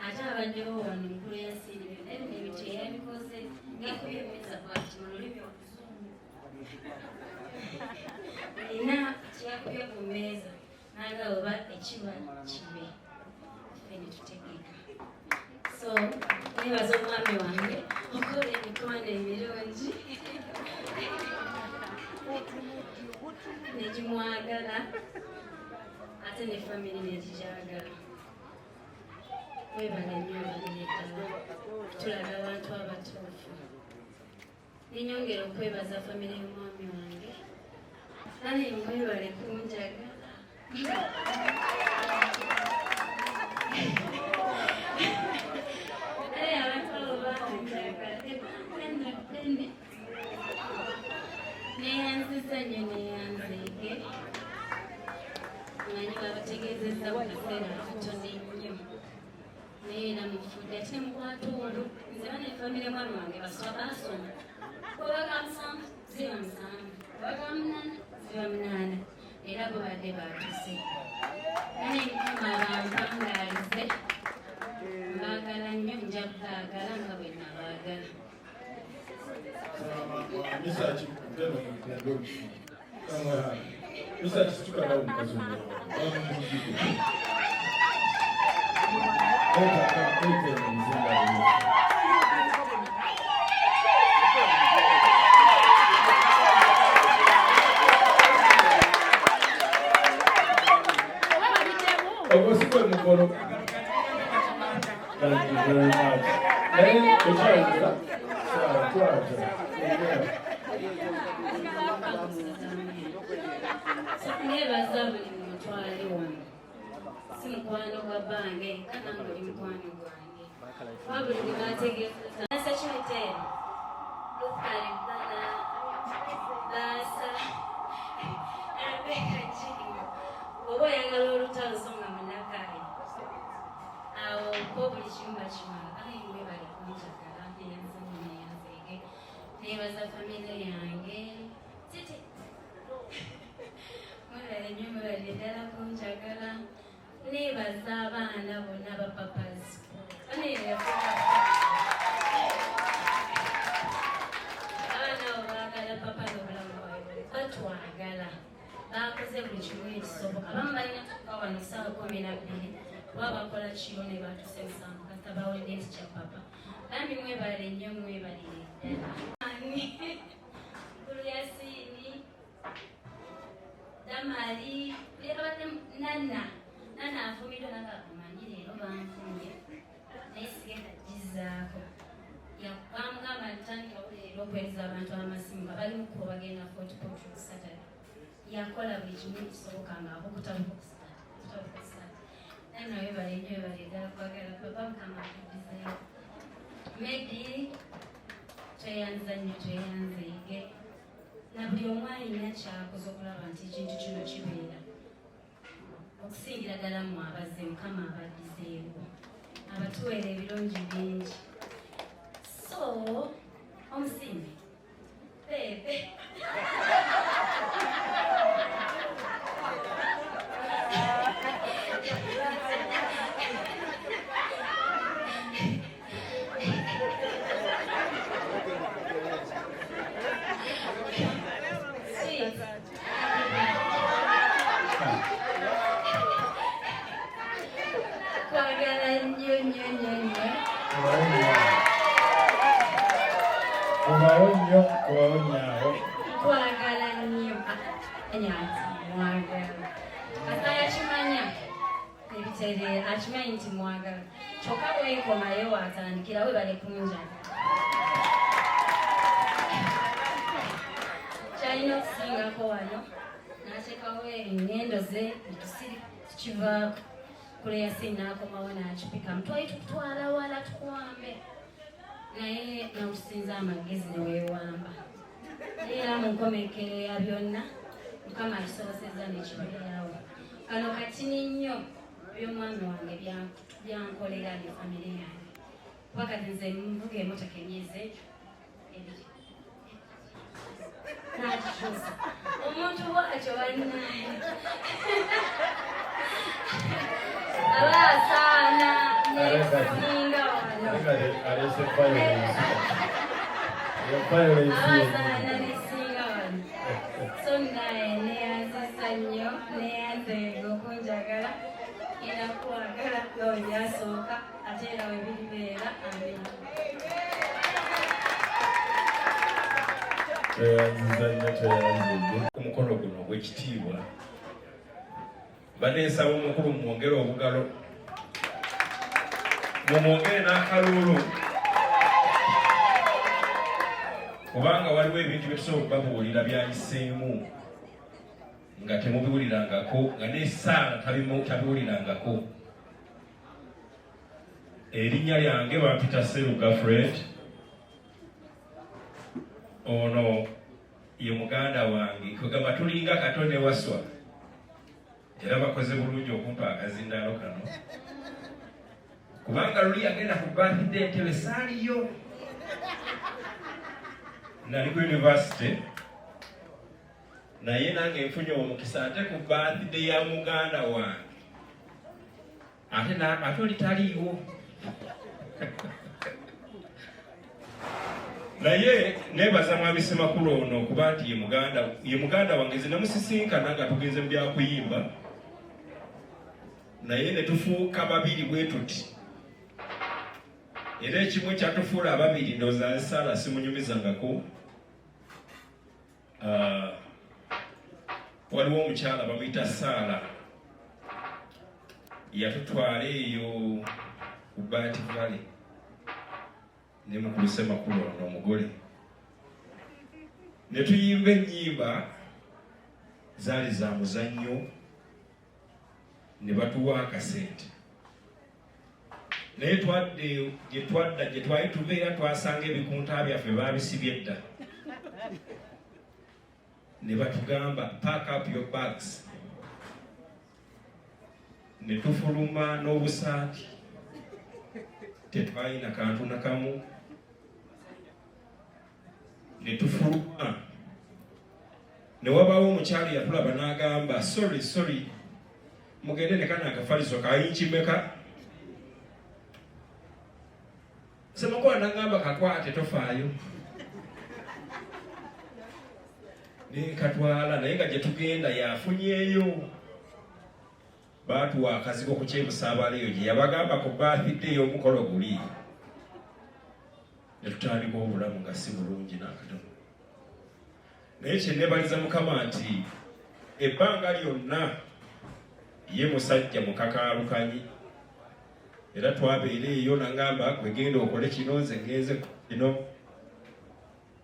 [SPEAKER 15] ate abaddewo wano mukulu Yasiini, byonna bino ebintu eyabikoze ngakubye emmeeza bwati mu lulimi oluzungu, nina kyeyakubye ku mmeeza nanga oba ekiba kibe ffe ne tutegeka. So nebaza omwami wange okola emikwano emirungi negimwagala ate ne famire negigyagala. Webale nnyo, obalire ddala tulaga abantu abatuufu. Nenyongera okwebaza famire y'omwami wange, kale mwebale kunjagala. Kale abantu abo banjagala ebbanga ddene. Neeyanziza nnyo, neeyanzeege. Manyi babategeezezza mu kaseera katono ennyo, naye era mufudde ate mukwata olwo. Nze bana efamire mwami wange baswa baasoma, bwebaga 7 ziba 7, bwebaga 8 ziba 8, era bo badde baatuse. Naye Mukama abampangaalize, mbaagala nnyo, nja kubaagala nga bwe nabaagala.
[SPEAKER 7] Ogwo si gwe mukolo. Thank you very much. Naye okyayogera? Sawa, twata.
[SPEAKER 15] Nebaza buli muntu ali wano, si mukwano gwa bbange kana nga oli mukwano gwange, wabuli gwe bategeezezza security Luther Baasa Rebecca Jjingo, bw'oba oyagala olutalo so nga munakaayi awo ko buli kiyumba kimala. Ayi mwebale kunjagala, neyanza nnyo, neyanzeege. Nebaza famire yange, titi mwebale nnyo, mwebale ddala kunjagala. Nebaza abaana bonna ba papas, abaana abo baagala papa n'obulamu bwabwe, batwagala, bakoze buli kimu ekisoboka. Abamu balina tuka wano ssaawa 12, kuba bakola kiro ne batuuse 7, kasita bawedde nti kya papa. Bambi mwebale nnyo, mwebalire ddala. N'okuweereza abantu amasimu nga bali mu kkubo bagenda Fort Portal Saturday. Yakola buli kimu ekisoboka nga akukutabukuta. Naye nawe webale nnyo, webale ddala kwagala papa, Mukama akuddizeeyo. Medi, tweyanza nnyo, tweyanzeege na buli omu alina kyakoze okulaba nti ekintu kino kibeera, okusingira ddala mu abazze. Mukama abaddizeewo, abatuweera ebirungi bingi. So omusimbi bebe, sweet. Kwagala nnyo nnyo nnyo nnyo.
[SPEAKER 7] Kubawo nnyo, kubawo nnyo.
[SPEAKER 15] Kwagala nnyo ati mwagala kasa yakimanya ebitereera, akimanyi nti mwagala, kyokka bwenkomayo watandikira. Webale kunjagala. Kyalina okusingako wano n'ateekawo engendo ze netusiri tukivaako kuleyasi n'akomawo n'akipika mutwali tukutwala wala tukuwambe, naye n'otusinza amagezi neweewamba. Naye era mu nkomekero ya byonna Mukama akisobosezza nekibeerawo. Kano katini nnyo by'omwami wange byankolera ne famire yange, kuba kati nze nvuga emotoka emyezi 2 n'agikyusa. Omuntu bwatyo bannaye aba asaana nekusinga wano.
[SPEAKER 7] Aleese violence. Eyo violence
[SPEAKER 15] aba
[SPEAKER 7] yennyini.
[SPEAKER 15] asaana nesinga wano. So naye neyanzisa nnyo, neyanzeega okunjagala, era kwagala nga we byasooka ate era we biribeera. Amina.
[SPEAKER 7] Tweyanziza nnyo, tweyanzidde.
[SPEAKER 16] Ku mukolo guno ogw'ekitiibwa mbadde nsaba omukulu mumwongere obugalo, mumwongere n'akaluulu, kubanga waliwo ebintu bye tusobola okubabuulira byayiseemu nga temubiwulirangako, nga n'essaala tabiwulirangako. Erinnya lyange bampita Seruga Fred. Ono ye muganda wange, kwegamba tulinga Kato ne Waswa, era bakoze bulungi okumpa akazindaalo kano, kubanga luli yagenda ku birthday Entebe saaliyo, nali ku university. Naye nange nfunye omukisa ate ku birthday ya muganda wange, ate ate oli taliiwo. Naye nebaza mwami Semakulu ono okuba nti ye muganda wange. Nze namusisinkana nga tugenze mu byakuyimba, naye ne tufuuka babiri bwe tuti, era ekimu ekyatufuula ababiri, ndowooza nsaala simunyumizangako. Ah, waliwo omukyala bamuyita Saala, yatutwala eyo ku Bat Valley ne mukulu Semakulu ono omugole, ne tuyimba ennyimba zaali za muzannyo, ne batuwa akasente. Naye twadde gye twadda, gye twali tubeera, twasanga ebikunta byaffe baabisibye dda, ne batugamba, "Pack up your bags." Ne tufuluma n'obusaati, tetwalina kantu na kamu. Ne tufuluma, ne wabaawo omukyalo yatulaba n'agamba, "Sorry, sorry, mugende ne kano akafaliso kayinkimeka." Semakola nagamba, "Kakwate, tofaayo." Nenkatwala, naye nga gye tugenda yafunyeeyo. Baatuwa akazigo ku kyebusaabala eyo gye yabagamba ku birthday y'omukolo guli, ne tutandika obulamu nga si bulungi n'akatono. Naye kyenebaliza Mukama nti ebbanga lyonna ye musajja mukakaalukanyi, era twabeera eyo nagamba, "Gwegenda okole kino, nze ngenze kino."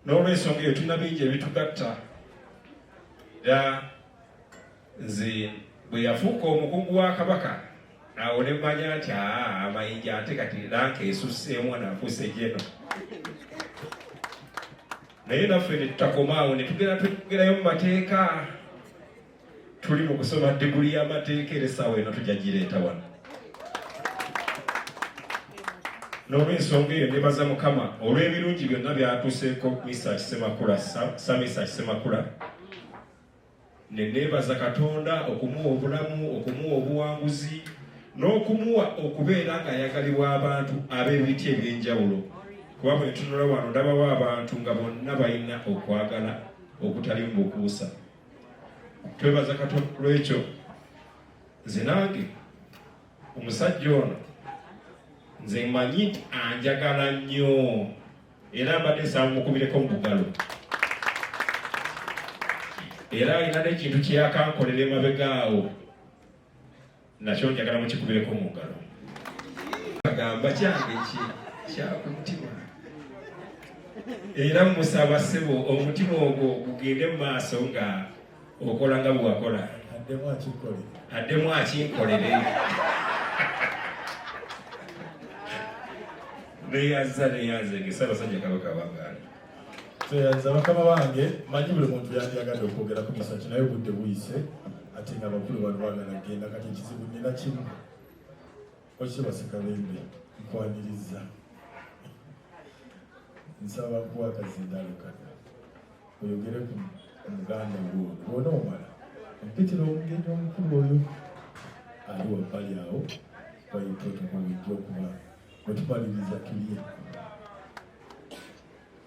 [SPEAKER 16] N'olwensonga eyo tulina bingi ebitugatta, era nze bwe yafuuka omukungu wa Kabaka awo ne mmanya nti amayinja ate kati ranka esusseemu, anaafuuse jeno. Naye naffe ne tutakoma awo, ne tugenda twegerayo mu mateeka. Tuli mu kusoma diguli y'amateeka, era essaawa eno tujja gireeta wano. N'olwensonga eyo nebaza Mukama olw'ebirungi byonna byatuuseeko Mesach Ssemakula, Sir Mesach Ssemakula, ne neebaza Katonda okumuwa obulamu, okumuwa obuwanguzi n'okumuwa okubeera ng'ayagalibwa abantu ab'ebiti eby'enjawulo, kuba bwe ntunula wano ndabawo abantu nga bonna balina okwagala okutali mu bukuusa. Twebaza Katonda olw'ekyo. Nze nange omusajja ono nze mmanyi nti anjagala nnyo, era mbadde nsaba mukubireko mu bugalo, era alina n'ekintu kye yakankolera emabega awo, nakyo njagala mukikubireko mu ngalo. Agamba kyange ki kyaku mutima, era musaba ssebo omutima ogwo gugende mu maaso nga okola nga bwe wakola, addemu akinkolere. Neyanza neyanze nge Ssaabasajja Kabaka wangaali.
[SPEAKER 7] Tweyanza bakama bange. Manyi buli muntu yandyagadde okwogera ku Misaki, naye obudde buyise ate nga abakulu bano baagala kugenda. Kati ekizibu nina kimu, Okiba Ssekabembe, nkwaniriza, nsaba nkuwa akazindaalo kano oyogere ku muganda wo. Bwona omala ompitira omugenyi omukulu oyo ali wabbali awo, wayo protocol ejja okuba bwetumaliriza tulye.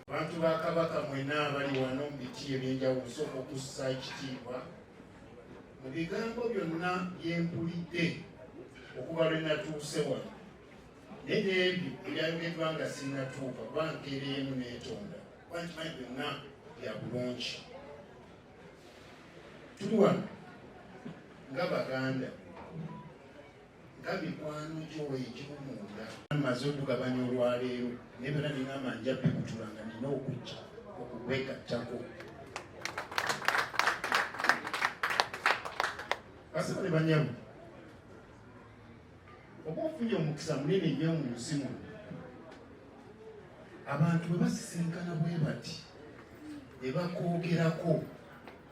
[SPEAKER 9] Abantu ba Kabaka mwenna abali wano mu biti ebyenjawulo, nsooka okussa ekitiibwa mu bigambo byonna byempulidde okuva lwe natuuse wano, naye n'ebyo ebyayogeddwa nga sinnatuuka, kuba nkeereemu neetonda, kuba nkimanyi byonna bya bulungi. Tuli wano nga Baganda, nga mikwano gyo egy'omunda. Maze okugabanya olwaleero, naye byonna ningamba nja bikutula nga nina okujja okugwegattako. Basebo ne banyabo, oba ofunye omukisa munene nnyo mu nsi muno, abantu bwe basisinkana bwe bati ne bakwogerako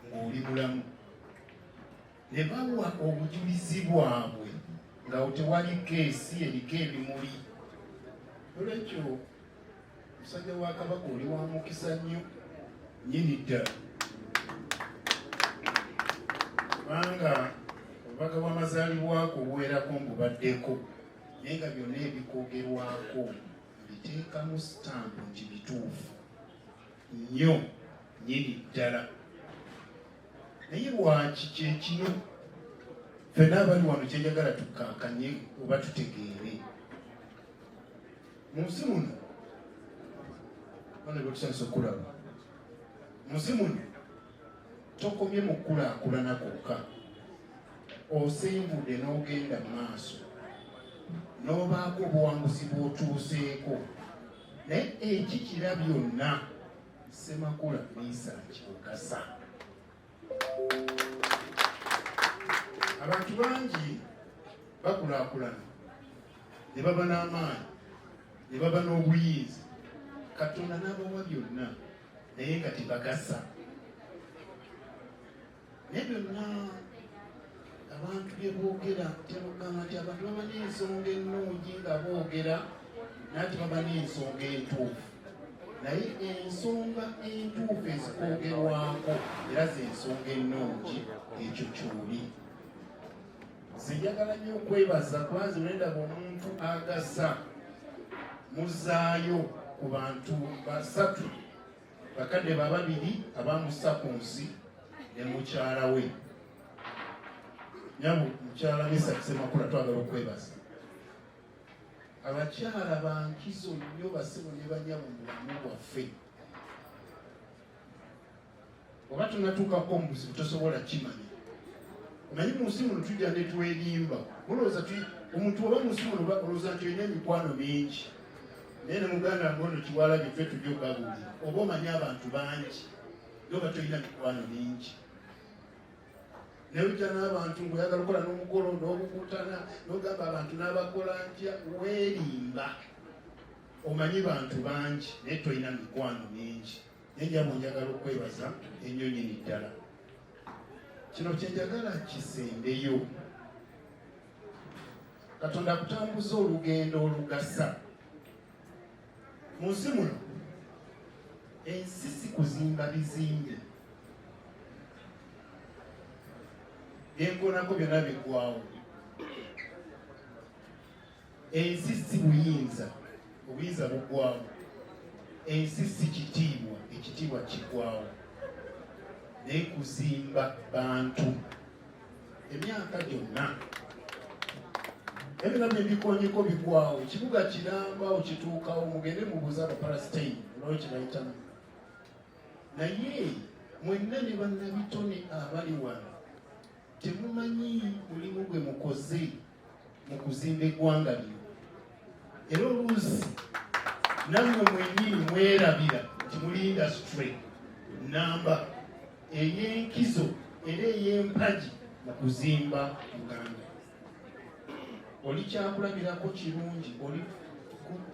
[SPEAKER 9] ng'oli mulamu, ne bawa obujulizi bwabwe nga tewali keesi eriko ebimuli. Olwekyo musajja wa Kabaka oli wa mukisa nnyo nnyini ddala, kubanga obubaka bw'amazaalibwako obuwerako mbubaddeko, naye nga byonna ebikwogerwako mbiteekamu sitampu nti bituufu nnyo nnyini ddala. Naye lwaki kyekino ffenna abali wano kyenjagala tukkaakanye oba tutegeere mu nsi muno, bano betusanyusa okulaba mu nsi muno, tokomye mu kukulaakulana kwokka, osenvudde n'ogenda mu maaso n'obaako obuwanguzi bw'otuuseeko, naye ekikira byonna Ssemakula Mesach ogasa. Abantu bangi bakulaakulana ne baba n'amaanyi ne baba n'obuyinza, Katonda n'abawa byonna, naye nga tebagasa. Naye byonna abantu bye boogera, tebagamba nti abantu baba n'ensonga ennungi nga boogera, naye tebaba n'ensonga entuufu. Naye ensonga entuufu ezikwogerwako era z'ensonga ennungi, ekyo kyoli. Nze njagala nnyo okwebaza, kubanze lwendaba omuntu agasa muzaayo ku bantu basatu, bakadde ba babiri abamussa ku nsi ne mukyala we. Nyabo mukyala Mesach Ssemakula, twagala okwebaza. Abakyala bankizo nnyo basebo ne banyabo mu bulamu bwaffe. Oba tunatuukako mu buzibu tosobola kimanya. Omanyi mu nsi muno tujja ne twerimba, mulowooza omuntu oba mu nsi muno olowooza nti olina emikwano mingi. Naye ne muganda ngono Kiwalabye ffe tujja okubabuulira. Oba omanyi abantu bangi, oba tolina mikwano mingi. Naye ojja n'abantu ng'oyagala okukola n'omukolo n'obukuutana n'ogamba abantu n'abakola ntya, weerimba. Omanyi bantu bangi naye tolina mikwano mingi. Naye nnyabo njagala okwebaza ennyo nnyini ddala. Kino kye njagala kisembeyo. Katonda akutambuza olugendo olugasa. Mu nsi muno ensi si kuzimba bizimbe, byenkonako byonna biggwawo. Ensi si buyinza, obuyinza buggwawo. Ensi si kitiibwa, ekitiibwa kiggwawo. Naye kuzimba bantu emyaka gyonna ebyo nabyo ebikonyeko bigwawo. Ekibuga kiramba okituukawo, mugende mubuuze Abapalasitayini olwayo kye bayitamu. Naye mwenna ne bannabitone abali wano temumanyi mulimu gwe mukoze mu kuzimba eggwanga lino. Era oluusi nammwe mwennyini mwerabira nti muli industry namba ey'enkizo era ey'empagi mu kuzimba Uganda. Oli kyakulabirako kirungi, oli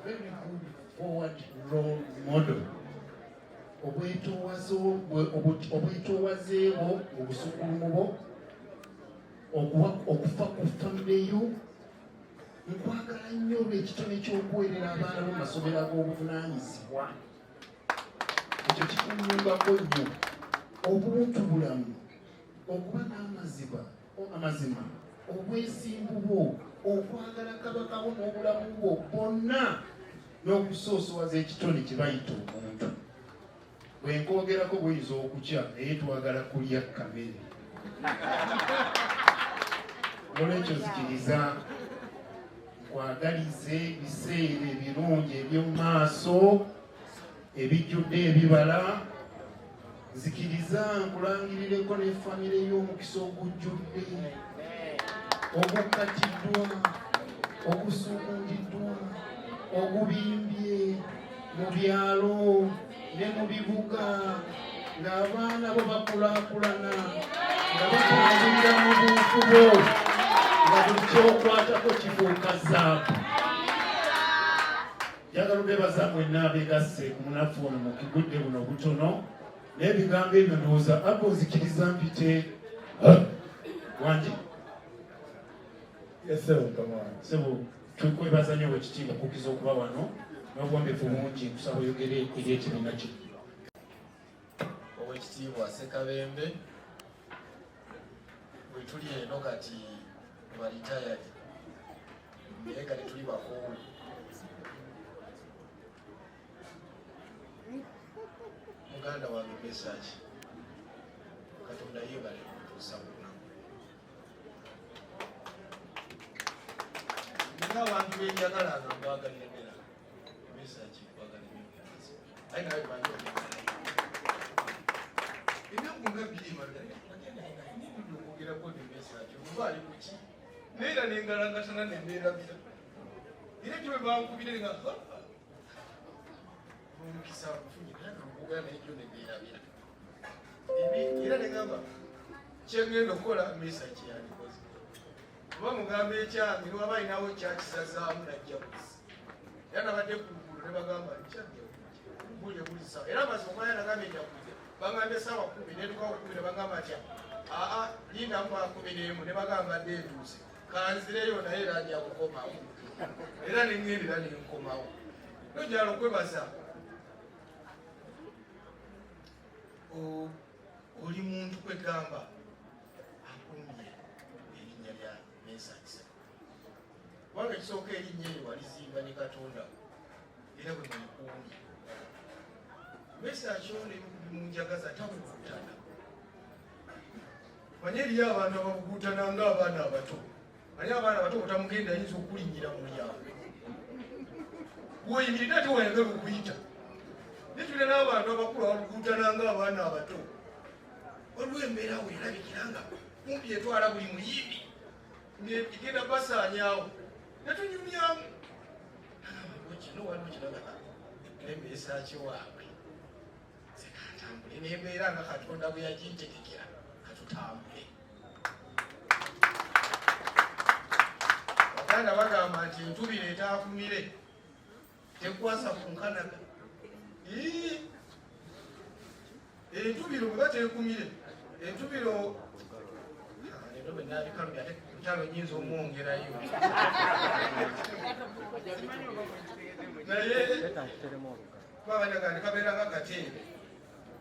[SPEAKER 9] very good forward role model. Obwetoowaze bwo mu busukulumu bwo, okufa ku famire yo. Nkwagala nnyo olw'ekitone ky'okuweerera abaana bo mu masomero ag'obuvunaanyizibwa. Ekyo kikunyungako nnyo. Obuntu bulamu, okuba n'amaziba, amazima, obwesimbu bwo, okwagala kabaka bo n'obulamu bwo bwonna, n'okusoosowaza ekitone kye bayita omuntu. Bwe nkwogerako buyinza okukya, naye twagala kulya kamere. Nolwekyo nzikiriza nkwagalize ebiseera ebirungi eby'omu maaso ebijjudde ebibala. Nzikiriza nkulangirireko ne famire y'omukisa ogujjudde, ogukkatiddwa, ogusuukundiddwa, ogubimbye mu byalo ne mu bibuga, ng'abaana bo bakulaakulana, nga batambulira mu buntu bwo, nga buli kyokwatako kifuuka zaabu. Njagala obeebaza mwenna abeegasse ku munafu ono mu kigudde buno obutono n'ebigambo ebyo. Ndowooza abo nzikiriza mpite wangi. Sebo, tukwebaza nnyo bwekitiibwa kukiza okuba wano n'obuwombeefu bungi. Nkusaba oyogere eri ekibiina kino.
[SPEAKER 17] Owekitiibwa Ssekabembe, bwe tuli eno kati balitayadi, naye kati tuli bakoowu. Muganda wange Mesaki, Katonda yeebale okutuusa lunaku. Nina abantu benjagala nga mbaagalira ddala. Mesaki, nkwagala nnyo, aye nawe manyi obyagala. Emyaka nga 2 emabega nagenda okwogerako ne Mesaki oba ali kuki, naye era nengalangatana nembeerabira, era ekyo bwe bankubire nga omukisa nfunye okwogera naye jjo nembeerabira, era negamba kyengenda okukola Mesaki yandikoze, oba mugamba ekyange niwaba alinawo kyakisazaamu najja buzi. Era nabadde ku luguudo ne bagamba nkyajja bulye buli ssaawa, era amazima omwana nagambye nja kujja, bagambye 10:00, netukawo 10 ne bagamba nti aa lindamu ba 11, ne bagamba dde entuuse kanzireyo, naye era nja kukomawo, era neŋŋendera nenkomawo. Nojala okwebaza, oli muntu kwegamba akumye erinnya lya Mesaki, kubanga ekisooka erinnya eryo walizimba ne Katonda era bwe mulikuumye. Mesaki ono ebimunjagaza tabuguutana. Manye eriyo abantu ababuguutana ng'abaana abato. Manye abaana abato otamugenda ayinza okulinnyira mu mulyango bw'oyimiridde ate wayagala okuyita, naye tulina n'abantu abakulu ababuguutana ng'abaana abato. Waliwo embeera awo erabikira nga kumpi etwala buli muyimbi ng'egenda basaanyaawo, netunyumyamu. kino waliwo kino nga naye Mesach waabwe nze kantambule n'embeera nga Katonda bwe yagintegekera, katutambule. Baganda bagamba nti entubiro etaakumire tekwasa ku nkanaga. Entubiro bwe bateekumire entubiro leero bwe naabikalubya ate ntalo nyinza omwongerayo naye twabanyagandi kabeera nga kateebe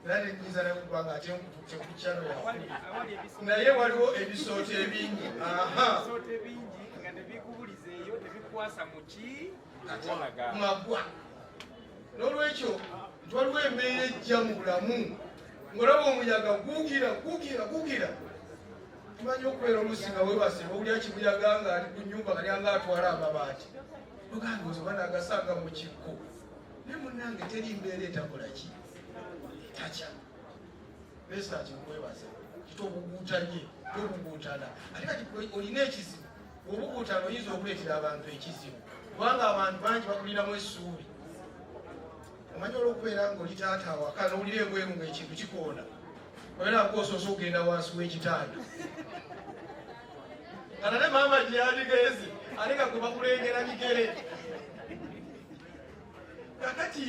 [SPEAKER 17] era nenyinza nakuba nga ate nkututte ku kyalo yafe naye waliwo ebisooto ebingi magwa. N'olwekyo nti waliwo embeera ejja mu bulamu ng'olaba omuyaga gugira gugira gugira, tumanyi okubeera oluusi nga weebase owulira kibuyaga nga ali ku nnyumba kali nga atwala amabaati ogamba oba naagasanga mu kikko. Naye munnange teri mbeera etakola ki etakya. Mesach nkwebaza kitobuguutanye tobuguutana, ate kati olina ekizibu obuguutana oyinza okuleetera abantu ekizibu kubanga abantu bangi bakulinamu essuubi. Omanyi olw'okubeera ng'oli taata awaka n'owulira ebweru ng'ekintu kikoona obeera ng'osoose okugenda wansi w'ekitanda nga nate maama gye yandigenze ate nga gwe bakulengera bigere. Kakati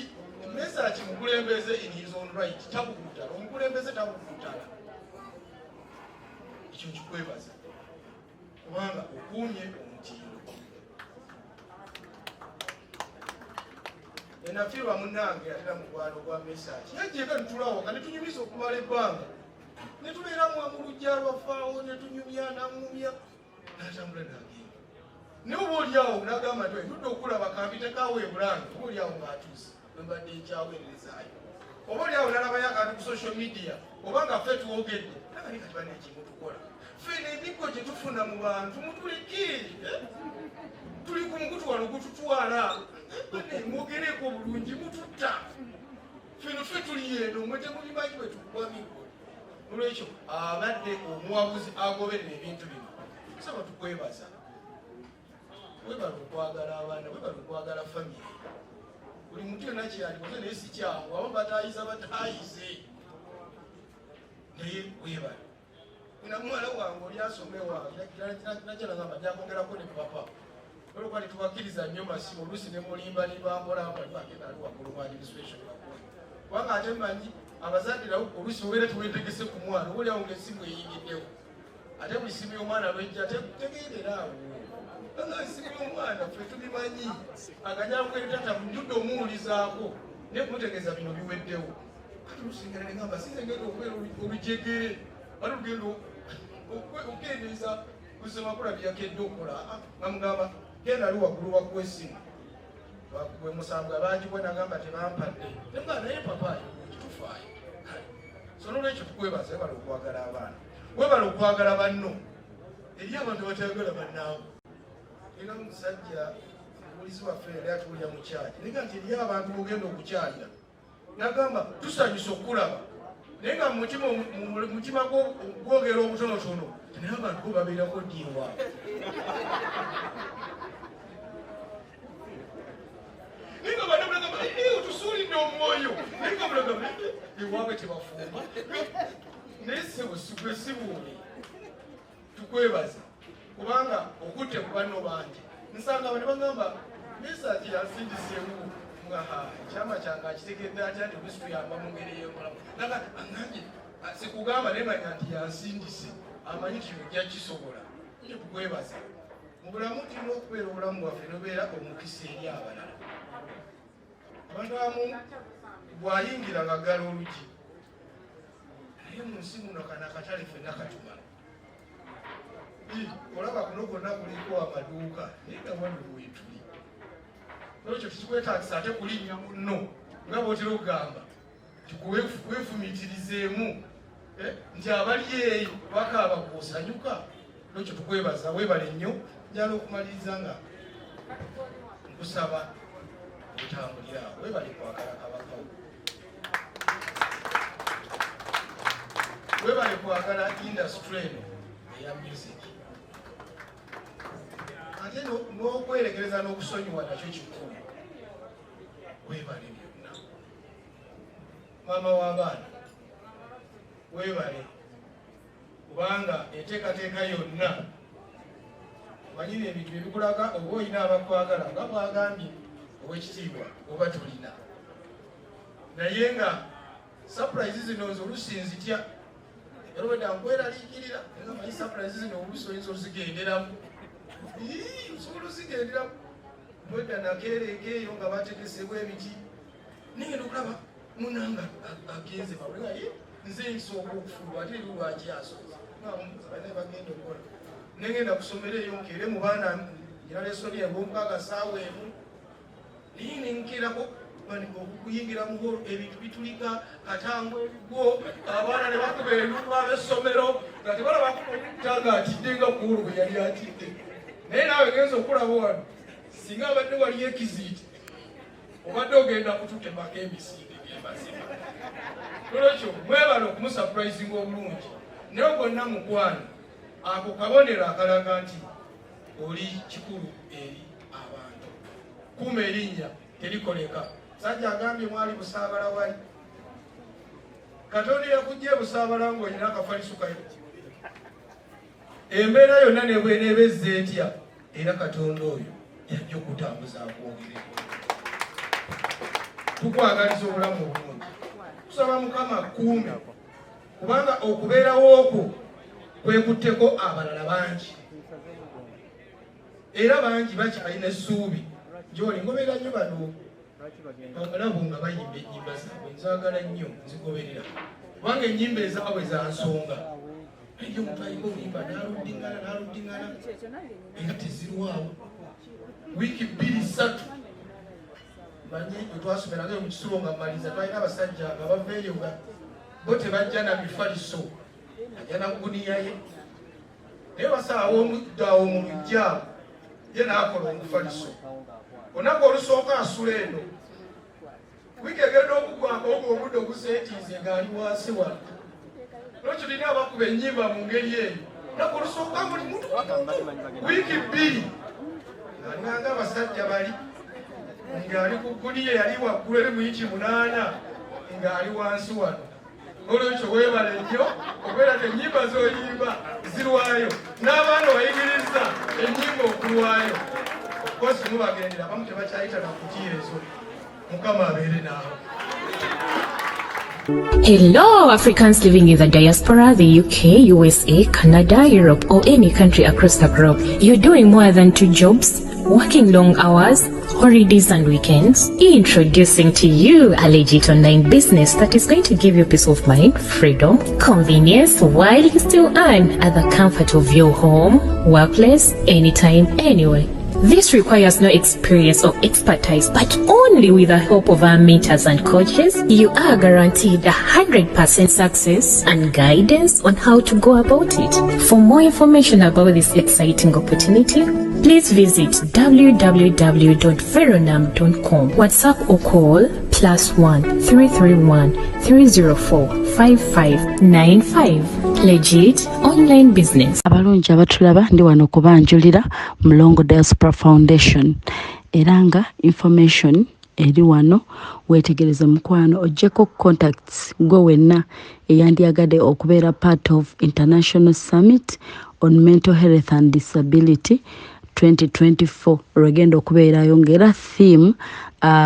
[SPEAKER 17] Mesach mukulembeze in his own right, tabuguutana, omukulembeze tabuguutana. Ekyo nkikwebaza kubanga okuumye omutindo. Enafiirwa munnange atera mukwano gwa Mesach yajjeka nitulawaka netunyumisa okumala ebbanga netubeera mu luggya lwafaawo netunyumya naŋŋumya n'atambula n'agenda. Naye oba oliawo n'agamba nti ndudde okulaba kampitekawo ebulange, oba oliawo ng'atuuse bwe mbadde nkyaweerezaayo, oba oliawo n'alabayo akantu ku social media oba nga ffe twogedde nagani kati bana ekintu tukola ffe n'emiggo gye tufuna mu bantu mutuleke, tuli ku mukutu wano gututwala mwogereko bulungi mututta feno ffe tuli eno mwe temubimanyi bwe tukuba miggo. Nolwekyo abadde omuwabuzi agoberera ebintu bino, tusaba tukwebaza, webala okwagala abaana, webala okwagala famire, buli muntu yonna kyeyalikoze naye si kyangu, abamu bataayiza bataayize naye webale. Na muwala wange oli asome wange nakyalagamba njakwongerako ne papa olwokuba tetubakkiriza nnyo masimu oluusi ne mulimbalimba mpolampola agenda ali waggulu mu administration kubanga ate mmanyi abazadde nabo oluusi obeera teweetegese ku mwana oba oliawo ng'essimu eyingiddewo ate buli simu y'omwana lwejja tegendera awo nga esimu y'omwana ffe tubimanyi agajakwetata njudde omuwulizaako naye kumutegeeza bino biweddewo. Kati oluusi ngenda negamba sinze ngenda okubeera olujegere bali lugenda okukendeeza kusemakula byakedde okukola nga mugamba genda ali waggulu wakuwa essimu bwe musanvu abagibwa nagamba tebampadde nemugamba naye papa kitufaayo. So nolwekyo tukwebaza webala okwagala abaana, webala okwagala banno. Eri abantu batayagala bannaabwe. Era omusajja omubulizi waffe yali atuwulira mu kyaki naye nti eri abantu bogenda okukyalira nagamba tusanyusa okulaba naye nga mutima gwogera obutonotono naye abantu bo babeerako ddi ewaabwe. Naye nga bana bulagamba otusuulidde omwoyo naye nga bulagamba ewaabwe tebafumba naye ssebo sigwe sibuuli. Tukwebaza kubanga okutte ku banno bangi nsanga bane bagamba Mesach yansindiseewo nga ekyama kyange akitegedde atya nti oluusi tuyamba mu ngeri ey'emulamu naga aŋambye sikugamba naye manya nti yansindise amanyi nti ojja kisobola. Nje tukwebaza mu bulamu tulina okubeera obulamu bwaffe nobeera omukisa eri abalala. Abantu abamu bw'ayingira nga ggala oluggi naye mu nsi muno kano akatale ffenna katumala. Olaba kuno kwonna kuliko amaduuka naye nga wano wetuli nolwekyo tekikwetaagisa ate kulinnya munno nga bw'otera okugamba weefumiitirizeemu nti abali eyo bakaaba gw'osanyuka. Nolwekyo tukwebaza weebale nnyo. Njala okumaliriza nga nkusaba otambulira awo weebale kwagala kabakawo, weebale kwagala industry eno eya music ate n'okwerekereza n'okusonyiwa nakyo kikulu. Maama w'abaana, weebale kubanga enteekateeka yonna omanyire ebintu ebikulaga oba olina abakwagala nga bwagambye owekitiibwa oba tolina. Naye nga surprise zino nze olusi nzitya, era obwedda nkweraliikirira, nga manyi surprise zino olusi oyinza ozigenderamu, osobola ozigenderamu. Bwedda nakeereeka eyo nga bategesebwa ebiti, nengenda okulaba munanga agenze bawulira nze nsooka okufuluma, ate eri lwaki asooze bana bagenda okukola. Nengenda kusomera eyo nkeere mu baana ngira lesoni ebwomukaaga saawa 1, naye nenkeerako okuyingira mu hall, ebintu bitulika katango ebigwo, abaana ne bakuba enduulu ab'essomero nga tebalabako nga atidde nga kuulu bwe yali atidde. Naye naawe genza okulaba wano, singa abadde waliyo ekiziiti obadde ogenda kututemako emisinde gemazima. Nolwekyo mwebale okumusurprisinga obulungi, naye gonna mukwano ako kabonero akalaga nti oli kikulu eri abantu. Kuuma erinnya terikoleka. Sajja agambye mwali Busaabala, wali Katonda yakujja ebusaabala ng'olina akafaliso kayo, embeera yonna nebweneeba ezza etya, era Katonda oyo yajja okutambuza akwogere. Tukwagaliza obulamu obulungi, tusaba Mukama kuume, kubanga okubeerawo okwo kwekutteko abalala bangi, era bangi bakyalina essuubi gyoli. Ngoberera nnyo bano abalabu nga bayimba ennyimba zaabwe, nzaagala nnyo, nzigoberera kubanga ennyimba ezaabwe za nsonga. Naye omuntu ayimba oluyimba n'aluddingana n'aluddingana, era tezirwawo wiiki 2 3. Manyi wetwasomeranga mu kisulo nga maliza, twalina abasajja nga bava eyo nga bo tebajja na mifaliso, ajja na guniya ye, naye basaawo omuddawo mu luggya ye n'akola omufaliso. Olunaku olusooka asula eno, wiiki egenda okuggwako ogwo obudde oguseetiize ng'ali wansi wano. Lwekyo tulina abakuba ennyimba mu ngeri eyo, lunaku olusooka buli muntu, wiiki 2 alinganga abasajja bali ng'ali ku guniya yali waggulu eri mu inchi 8 ng'ali wansi wano. Olwekyo weebale nnyo okubeera ti ennyimba z'oyimba zirwayo n'abaana bayigiriza ennyimba okulwayo. Kosi mubagendera abamu tebakyayita na kutiya ezo. Mukama abeere naawe.
[SPEAKER 2] Hello, Africans living in the diaspora, the UK, USA, Canada, Europe, or any country across the globe. You're doing more than two jobs, working long hours, holidays, and weekends. Introducing to you a legit online business that is going to give you peace of mind, freedom, convenience, while you still earn at the comfort of your home, workplace, anytime, anywhere. This requires no experience or expertise, but only with the help of our mentors and coaches, you are guaranteed 100% success and guidance on how to go about it. For more information about this exciting opportunity, please visit www.veronam.com, WhatsApp or call +1 331 304 5595. Legit online business.
[SPEAKER 3] Abalungi abatulaba, ndi wano kubanjulira Mulongo Diaspora Foundation, era nga information eri wano. Weetegereze mukwano, oggyeko contacts gwe wenna eyandyagadde okubeera part of International Summit on Mental Health and Disability 2024 lwegenda okubeerayo, ng'era theme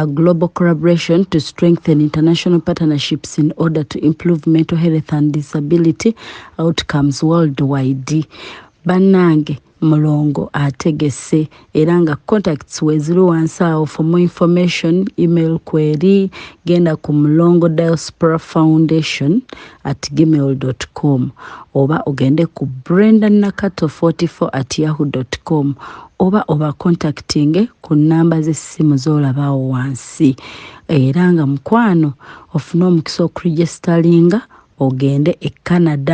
[SPEAKER 3] global collaboration to strengthen international partnerships in order to improve mental health and disability outcomes worldwide. Bannange, Mulongo ategese, era nga contacts weziri wansi awo. For more information, email kweri, genda ku mulongodiaspora foundation@gmail com, oba ogende ku brenda nakato44@yahoo com, oba contacting ku namba z'essimu z'olabaawo wansi. Era nga mukwano ofune omukisa okuregisteringa ogende e Canada.